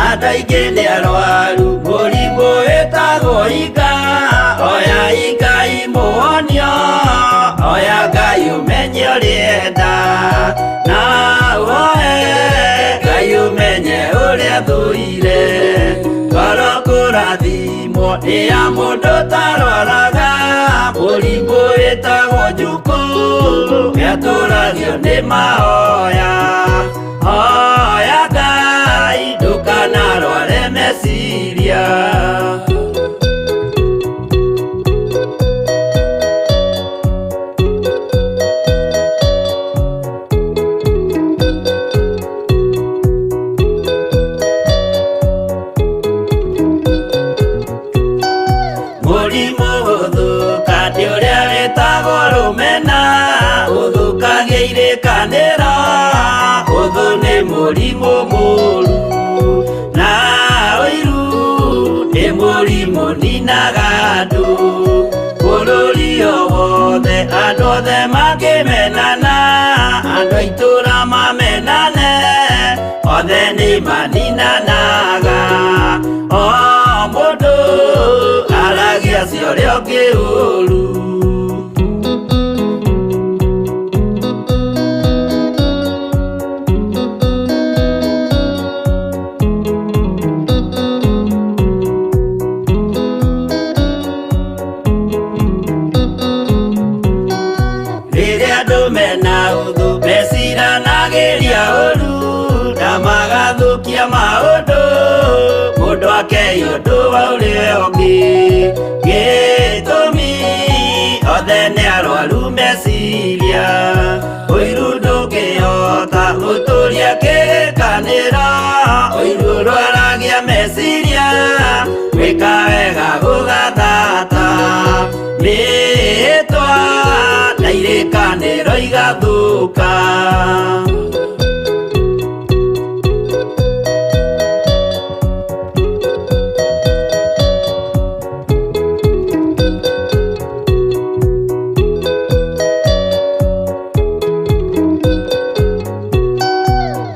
Andũ aingĩ nĩ arwaru mũrimũ wĩtagwo inga oya Ngai mũhonio oya Ngai ũmenye ũrĩa enda na ũhoe Ngai ũmenye ũrĩa thũire ngoro kũrathimwo nĩ ya mũndũ ũtarwaraga mũrimũ wĩtagwo njukũ nĩatũragio nĩ mahoya hoya Ngai ndũkanarware meciria. Mũrimũ gũthũka nĩ ũrĩa wĩtagwo rũmena ũthũkagia irĩkanĩro ũthũ nĩ mũrimũ mũru na ũiru nĩ mũrimũ ninaga andũ bũrũri o wothe andũ othe makĩmenana andũ a itũũra mamenane othe nĩ maninanaga o mũndũ aragia cia ũrĩa ũngĩ ũru. Rĩrĩa andũ mena ũthũ meciranagĩria ũru na magathũkia maũndũ mũndũ akei ũndũ wa ũrĩa ũngĩ gĩtũmi othe nĩ arwaru meciria ũiru ndũngĩhota gũtũria kĩrĩkanĩro ũiru ũrwaragia meciria gwĩka wega gũgathata mĩhĩtwa na irĩkanĩro igathũka.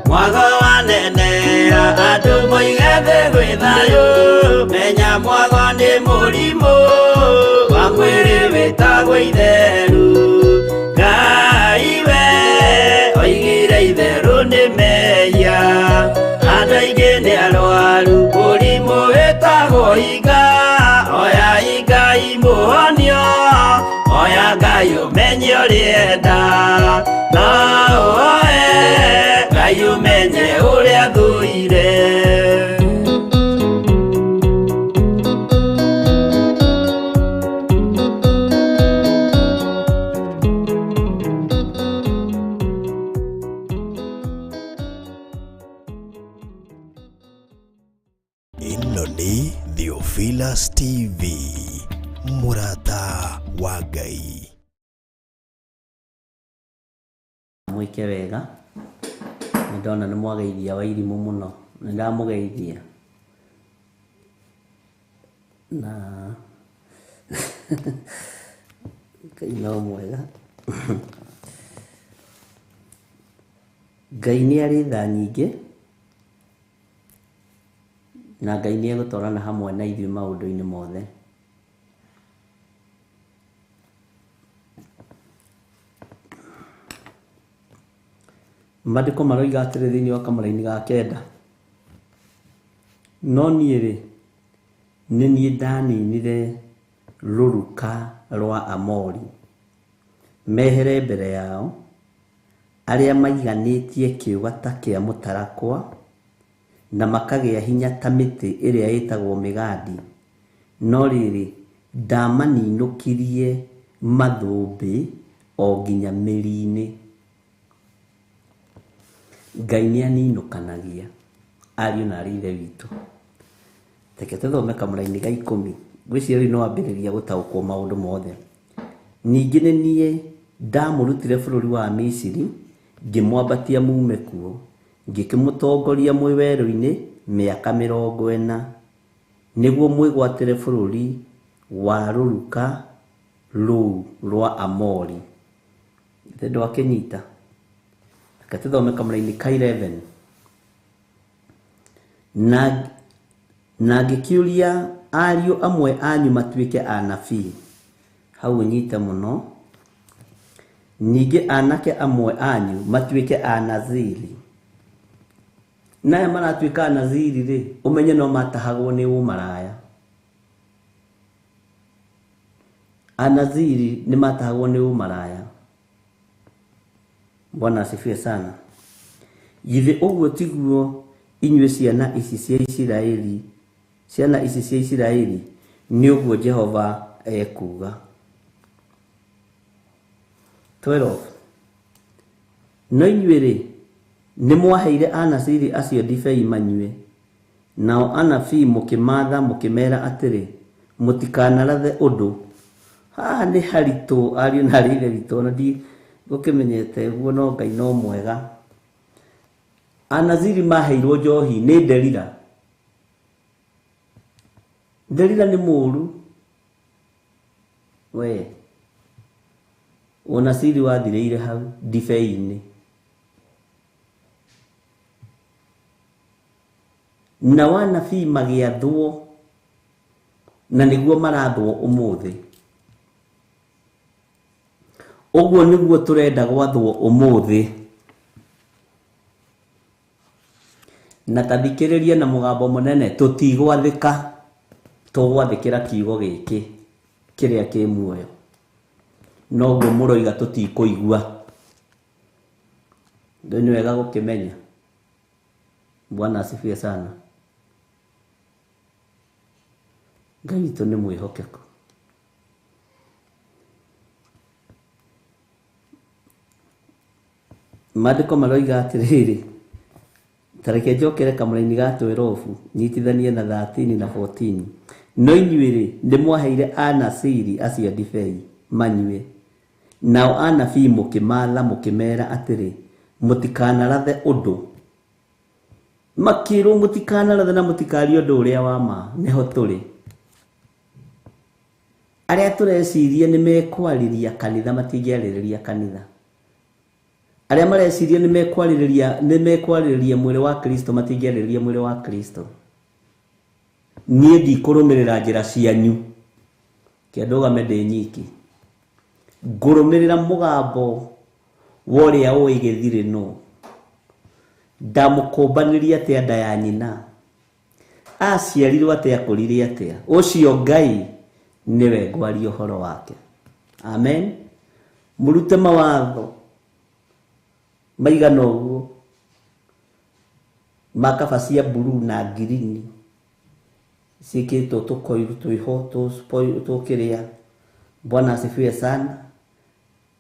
Mwago wanenea andũ moige thĩ gwĩ thayũ, menya mwago nĩ mũrimũ wa mwĩrĩ wĩtagwo itheru. Ngai we oigire itherũ nĩ mehia, andũ aingĩ nĩ arwaru mũrimũ wĩtagwo hinga. Oya Ngai mũhonio, oya Ngai ũmenye ũrĩenda, no ũoe Ngai ũmenye ũrĩa thũire. Ĩno nĩ Theophilus TV, mũrata wa Ngai. Mwĩke wega, nĩ ndona nĩ mwageithia Wairimũ mũno, nĩ ndamũgeithia na Ngai no mwega. Ngai nĩ arĩ tha nyingĩ na Ngai nĩ egũtwarana hamwe na ithuĩ maũndũ-inĩ mothe. Maandĩko maroiga atĩrĩ thĩinĩ wa kamũraini ga kenda, no niĩ-rĩ, nĩ niĩ ndaninire rũruka rwa Amori mehere mbere yao, arĩa maiganĩtie kĩũga ta kĩa mũtarakwa na makagĩa hinya ta mĩtĩ ĩrĩa ĩtagwo mĩgandi, no rĩrĩ, ndamaninũkirie mathũmbĩ o nginya mĩri-inĩ. Ngai nĩ aninũkanagia ariũ na arĩ ithe witũ. Reke tũthome kamũraini ga 10, ngwĩciria rĩu nĩ wambĩrĩria gũtaũkwo maũndũ mothe. Ningĩ nĩ niĩ ndamũrutire bũrũri wa Misiri, ngĩmwambatia mume kuo, ngĩkĩmũtongoria mwĩ werũ-inĩ mĩaka 40, nĩguo mwĩgwatĩre bũrũri wa rũruka rũu rwa Amori. Githĩ ndwakĩnyita? Reke tũthome kamũraini ka 11. Na ngĩkĩũria ariũ amwe anyu matuĩke anabii, hau ũnyite mũno. Ningĩ anake amwe anyu matuĩke anaziri. Naya maratuĩka anaziri rĩ, ũmenye no matahagwo nĩ ũmaraya. Anaziri nĩ matahagwo nĩ ũmaraya. Bwana asifiwe sana. Githĩ ũguo tiguo inyuĩ ciana ici cia Isiraeli, ciana ici cia Isiraeli, nĩ ũguo Jehova ekuuga. 12. No inyuĩ rĩ, nĩ mwaheire anaziri acio ndibei manyue, nao anabii mũkĩmaatha mũkĩmeera atĩrĩ, mũtikanarathe ũndũ. Haha nĩ haritũ ariũ na arĩ ithe witũ, ona ndigũkĩmenyete ũguo, no Ngai no mwega. Anaziri maheirwo njohi nĩ Delila. Delila nĩ mũũru. We ũnaciri wathirĩire hau ndibei-inĩ. Na wanabii magĩathwo, na nĩguo marathwo ũmũthĩ. Ũguo nĩguo tũrenda gwathwo ũmũthĩ. Na tathikĩrĩria na mũgambo mũnene, tũtigwathĩka, tũgwathĩkĩra kiugo gĩkĩ kĩrĩa kĩ muoyo. Noguo mũroiga tũtikũigua. Rĩu nĩ wega gũkĩmenya. Bwana asifiwe sana. Ngai witũ nĩ mwĩhokeku. Maandĩko maroiga atĩrĩrĩ, ta reke njokere kamũraini ga 12 nyitithanie na 13 na 14. No inyuĩ rĩ, nĩ mwaheire anasiri acio ndibei manyue, nao anabii mũkĩmaatha mũkĩmeera atĩrĩ, mũtikanarathe ũndũ. Makĩrwo mũtikanarathe na mũtikarie ũndũ ũrĩa wa ma. Nĩho tũrĩ. Arĩa tũreciria nĩ mekwarĩria kanitha matingĩarĩrĩria kanitha. Arĩa mareciria nĩ mekwarĩrĩria mwĩrĩ wa Kristo, matingĩarĩrĩria mwĩrĩ wa Kristo. Niĩ ndikũrũmĩrĩra njĩra cianyu, kĩndũgame ndĩ nyiki, ngũrũmĩrĩra mũgambo wa ũrĩa ũĩ gĩthirĩ nũ. Ndamũkũmbanĩria atĩa nda ya nyina, aciarirwo atĩa, akũrire atĩa, ũcio Ngai nĩwe ngwaria ũhoro wake. Amen. Mũrute mawatho maigana ũguo makaba cia blue na ngirini ciĩkĩrĩtwo tũkoiru twĩho tũkĩrĩa. Bwana asifiwe sana,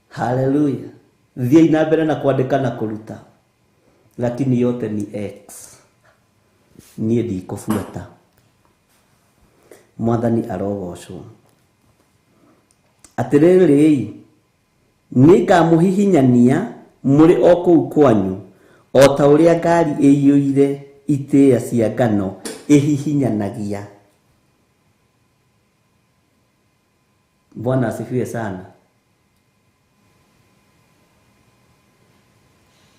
haleluya. Thiĩi na mbere na kwandĩka na kũruta, lakini yote ni X. Niĩ ndikũbuata. Mwathani arogocwo. Atĩrĩrĩ, nĩngamũhihinyania mũrĩ o kũu kwanyu, o ta ũrĩa ngari ĩiyũire itĩĩa cia ngano ĩhihinyanagia. Bwana asifiwe sana.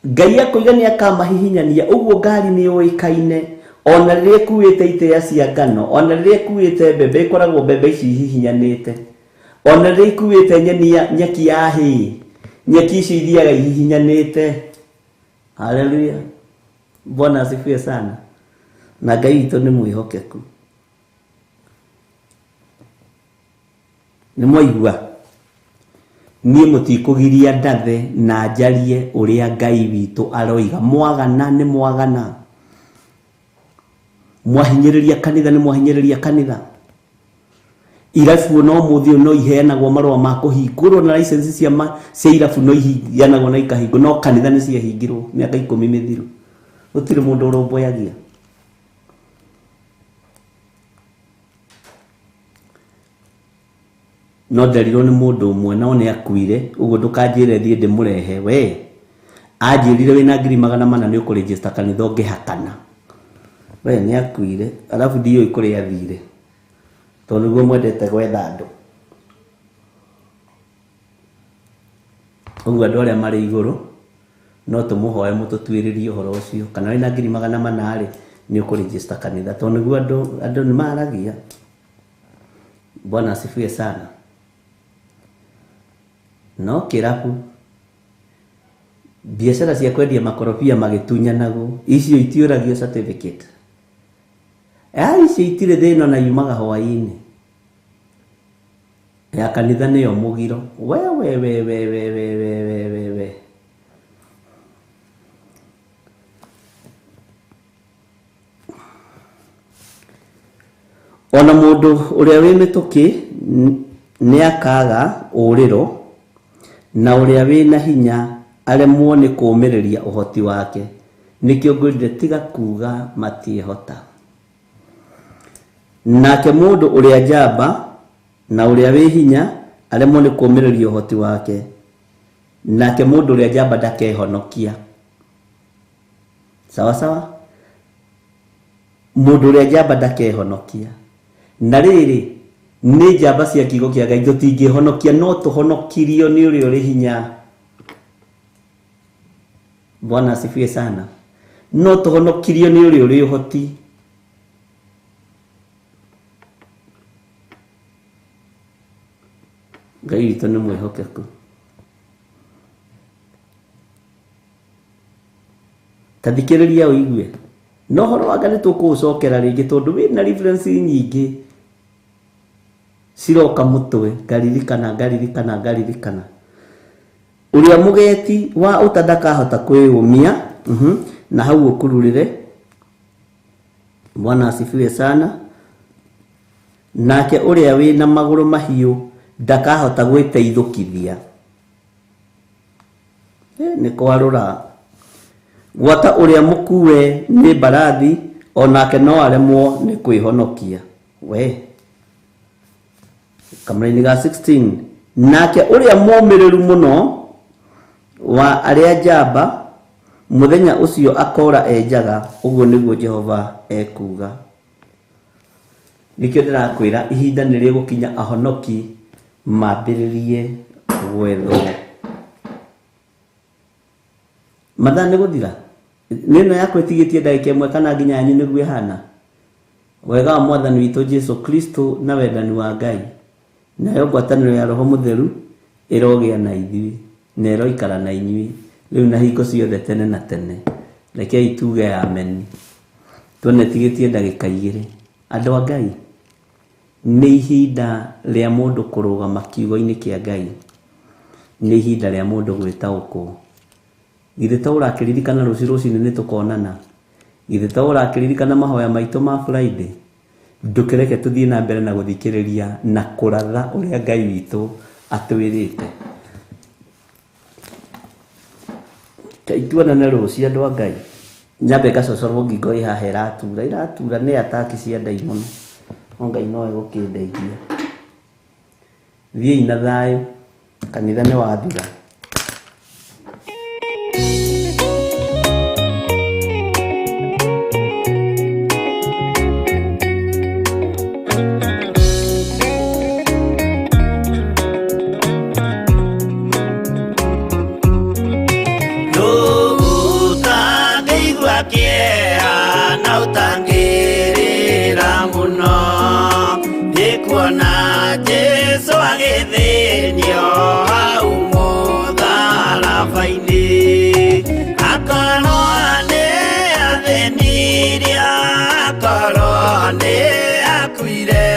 Ngai akoiga nĩ akamahihinyania ũguo. Ngari nĩ yũĩkaine, ona rĩrĩa ĩkuĩte itĩĩa cia ngano, ona rĩrĩa ĩkuĩte mbembe, ĩkoragwo mbembe ici ihihinyanĩte, ona rĩrĩa ikuĩte nyeni ya nyeki ya hĩ, nyeki icio ithiaga ihihinyanĩte. Haleluya, Bwana asifiwe sana. Na Ngai witũ nĩ mwĩhokeku. Nĩ mwaigua, niĩ mũtikũgiria ndathe na njarie ũrĩa Ngai witũ aroiga. Mwagana nĩ mwagana, mwahinyĩrĩria kanitha nĩ mwahinyĩrĩria kanitha. Irabu no mũthĩ no iheanagwo marũa ma kũhingũrwo na license cia irabu no iheanagwo na ikahingwo, no kanitha nĩ ciahingirwo mĩaka 10 mĩthiru. Gũtirĩ mũndũ ũrũmbũyagia. No nderirwo nĩ mũndũ ũmwe, no nĩ akuire, ũguo ndũkanjĩre thiĩ ndĩmũrehe. We anjĩrire wĩna 400,000 nĩ ũkũregister kanitha ũngĩhakana. We nĩ akuire, alafu ndiũĩ kũrĩa athire, tondũ nĩguo mwendete gwetha andũ ũguo. Andũ arĩa marĩ igũrũ, no tũmũhoe mũtũtuĩrĩrie ũhoro ũcio, kana wĩna 400,000 rĩ, nĩ ũkũregister kanitha, tondũ nĩguo andũ nĩ maragia. Bwana asifiwe sana. No kĩrabu, biacara cia kwendia makorobia magĩtunyanagwo, icio itiũragio certificate. Icio itirĩ thĩna na yumaga hwaĩ-inĩ. Ya kanitha nĩyo mũgiro. We we we we we we we we we we. Ona mũndũ ũrĩa wĩ mĩtũkĩ nĩ akaga ũrĩro, na ũrĩa wĩna hinya aremwo nĩ kũũmĩrĩria ũhoti wake. Nĩkĩo ngwĩrire tiga kuga matiĩhota. Nake mũndũ ũrĩa njamba na ũrĩa wĩ hinya aremwo nĩ kũũmĩrĩria ũhoti wake, nake mũndũ ũrĩa njamba ndakehonokia. Sawa sawa, mũndũ ũrĩa njamba ndakehonokia. Na rĩrĩ, nĩ njamba cia kiugo kĩa Ngai, tũtingĩhonokia, no tũhonokirio nĩ ũrĩa ũrĩ hinya. Bwana asifiwe sana. No tũhonokirio nĩ ũrĩa ũrĩ ũhoti. Ngai witũ nĩ mwĩhokeku. Ta thikĩrĩria ũigue, no ũhoro wa Ngai nĩ tũkũũcokera rĩngĩ, tondũ wĩna reference nyingĩ ciroka mũtwe. Ngaririkana, ngaririkana, ngaririkana ũrĩa mũgeti wa ũta ndakahota kwĩyũmia. Na hau ũkururĩre. Bwana asifiwe sana. Nake ũrĩa wĩna magũrũ mahiũ ndakahota gwĩteithũkithia. Nĩ kwarũra. Gwata ũrĩa mũkue nĩ mbarathi, onake no aremwo nĩ kwĩhonokia. We kamũraini ga 16, nake ũrĩa mũmĩrĩru mũno wa arĩa njamba mũthenya ũcio akora e njaga. Ũguo nĩguo Jehova ekuuga. Nĩkĩo ndĩrakwĩra ihinda nĩ rĩgũkinya ahonoki mambĩrĩrie gwethwo. Mathaa nĩ gũthira. Nĩ ĩno yakwa ĩtigĩtie ndagĩka ĩmwe kana nginya yanyu nĩguo ĩhana. Wega wa Mwathani witũ Jesu Kristo na wendani wa Ngai nayo ngwatanĩro ya Roho Mũtheru ĩrogĩa na ithuĩ na ĩroikara na inyuĩ rĩu na hingo ciothe tene na tene. Rekei tuge ameni. Tuone tigĩtie ndagĩka igĩrĩ. Andũ a Ngai, nĩ ihinda rĩa mũndũ kũrũgama kiugo-inĩ kĩa Ngai. Nĩ ihinda rĩa mũndũ gwĩtaũkwo. Githĩ to ũrakĩririkana rũciũ rũcinĩ nĩ tũkonana? Githĩ to ũrakĩririkana mahoya maitũ ma Friday? Ndũkĩreke tũthiĩ na mbere na gũthikĩrĩria na kũratha ũrĩa Ngai witũ atwĩrĩte. Kai tuonane rũciũ andũ a Ngai. Nyambe ngacocorwo ngingo ĩ haha ĩratura, ĩratura nĩ ataki cia ndaimono. No Ngai no egũkĩndeithia. Thiĩi na thayũ, kanitha nĩ wathira. Ũtangĩigua kĩeha na ũtangĩrĩra mũno nĩ kuona Jesũ agĩthĩnio hau mũtharaba-inĩ. Akorwo nĩ athĩnirie, akorwo nĩ akuire,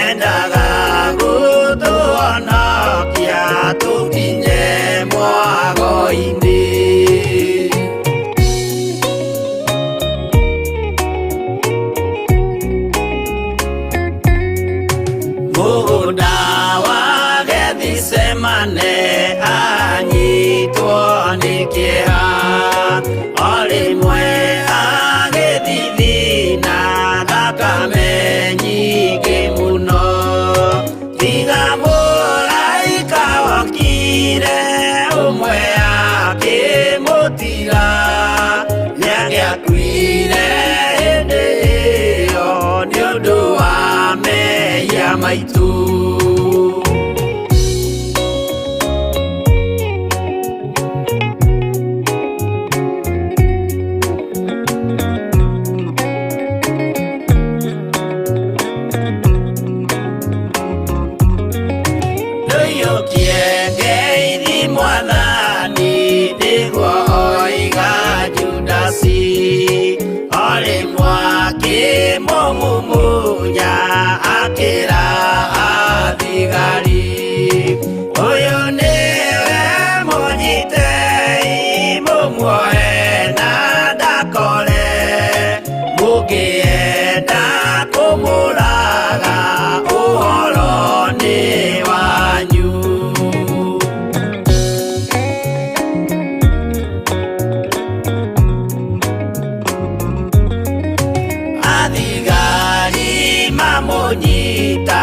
endaga gũtũhonokia tũkinye mwago-inĩ. Mũgũnda wa Gethisemane anyitwo nĩ kĩeha, o rĩmwe agĩthithina thakame nyingĩ mũno. Tiga mũraika wokire ũmwe akĩmũtiga, nĩangĩakuire hĩndĩ ĩyo nĩ ũndũ wa mehia maitũ. Ndũiyũkie ngeithi Mwathani nĩguo oiga Judasi, o rĩmwe akĩmũmumunya akĩra athigari, ũyũ nĩwe mũnyitei mũmuoe na ndakore, mũngĩenda kũmũraga ũhoro nĩ wanyu. Athigari mamũnyita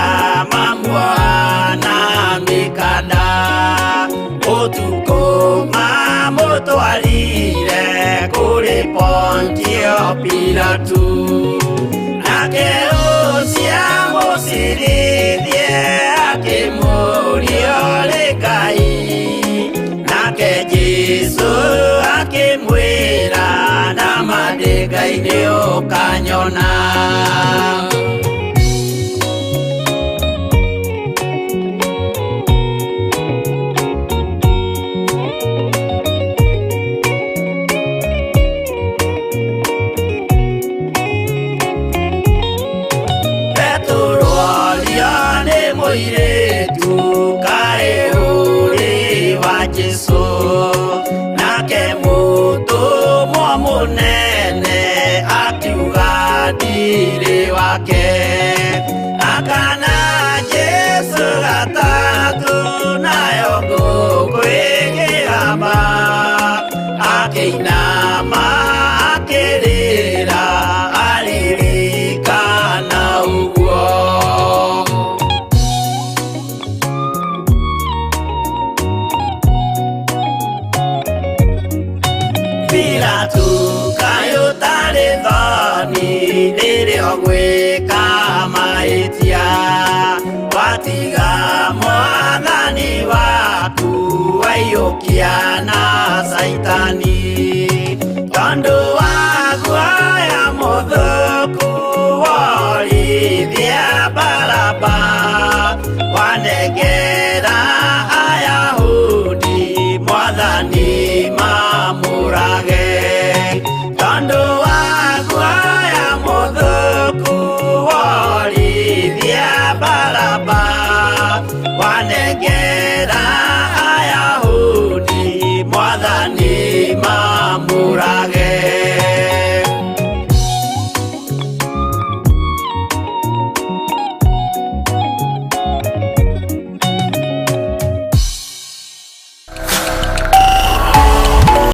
mamuoha na mĩkanda, ũtukũ mamũtwarire kũrĩ Pontio Pilatu. Nake ũcio amũcirithie akĩmũũria ũrĩ Ngai, nake Jesũ akĩmwĩra nama ndĩ Ngai nĩ ũkanyona. Petero orio nĩ mũirĩtu kaĩ ũrĩ wa Jesũ, nake mũtũmwo mũnene akiuga ndirĩ wake. Akana Jesũ gatatũ nayo ngũkũ ĩkĩgamba, akĩinama akĩrĩra aririkana ũguo. Pilatu kaĩ ũtarĩ thoni rĩrĩa ũgwĩka mahĩtia, watiga Mwathani waku. Ũkaiyũkia na Caitani.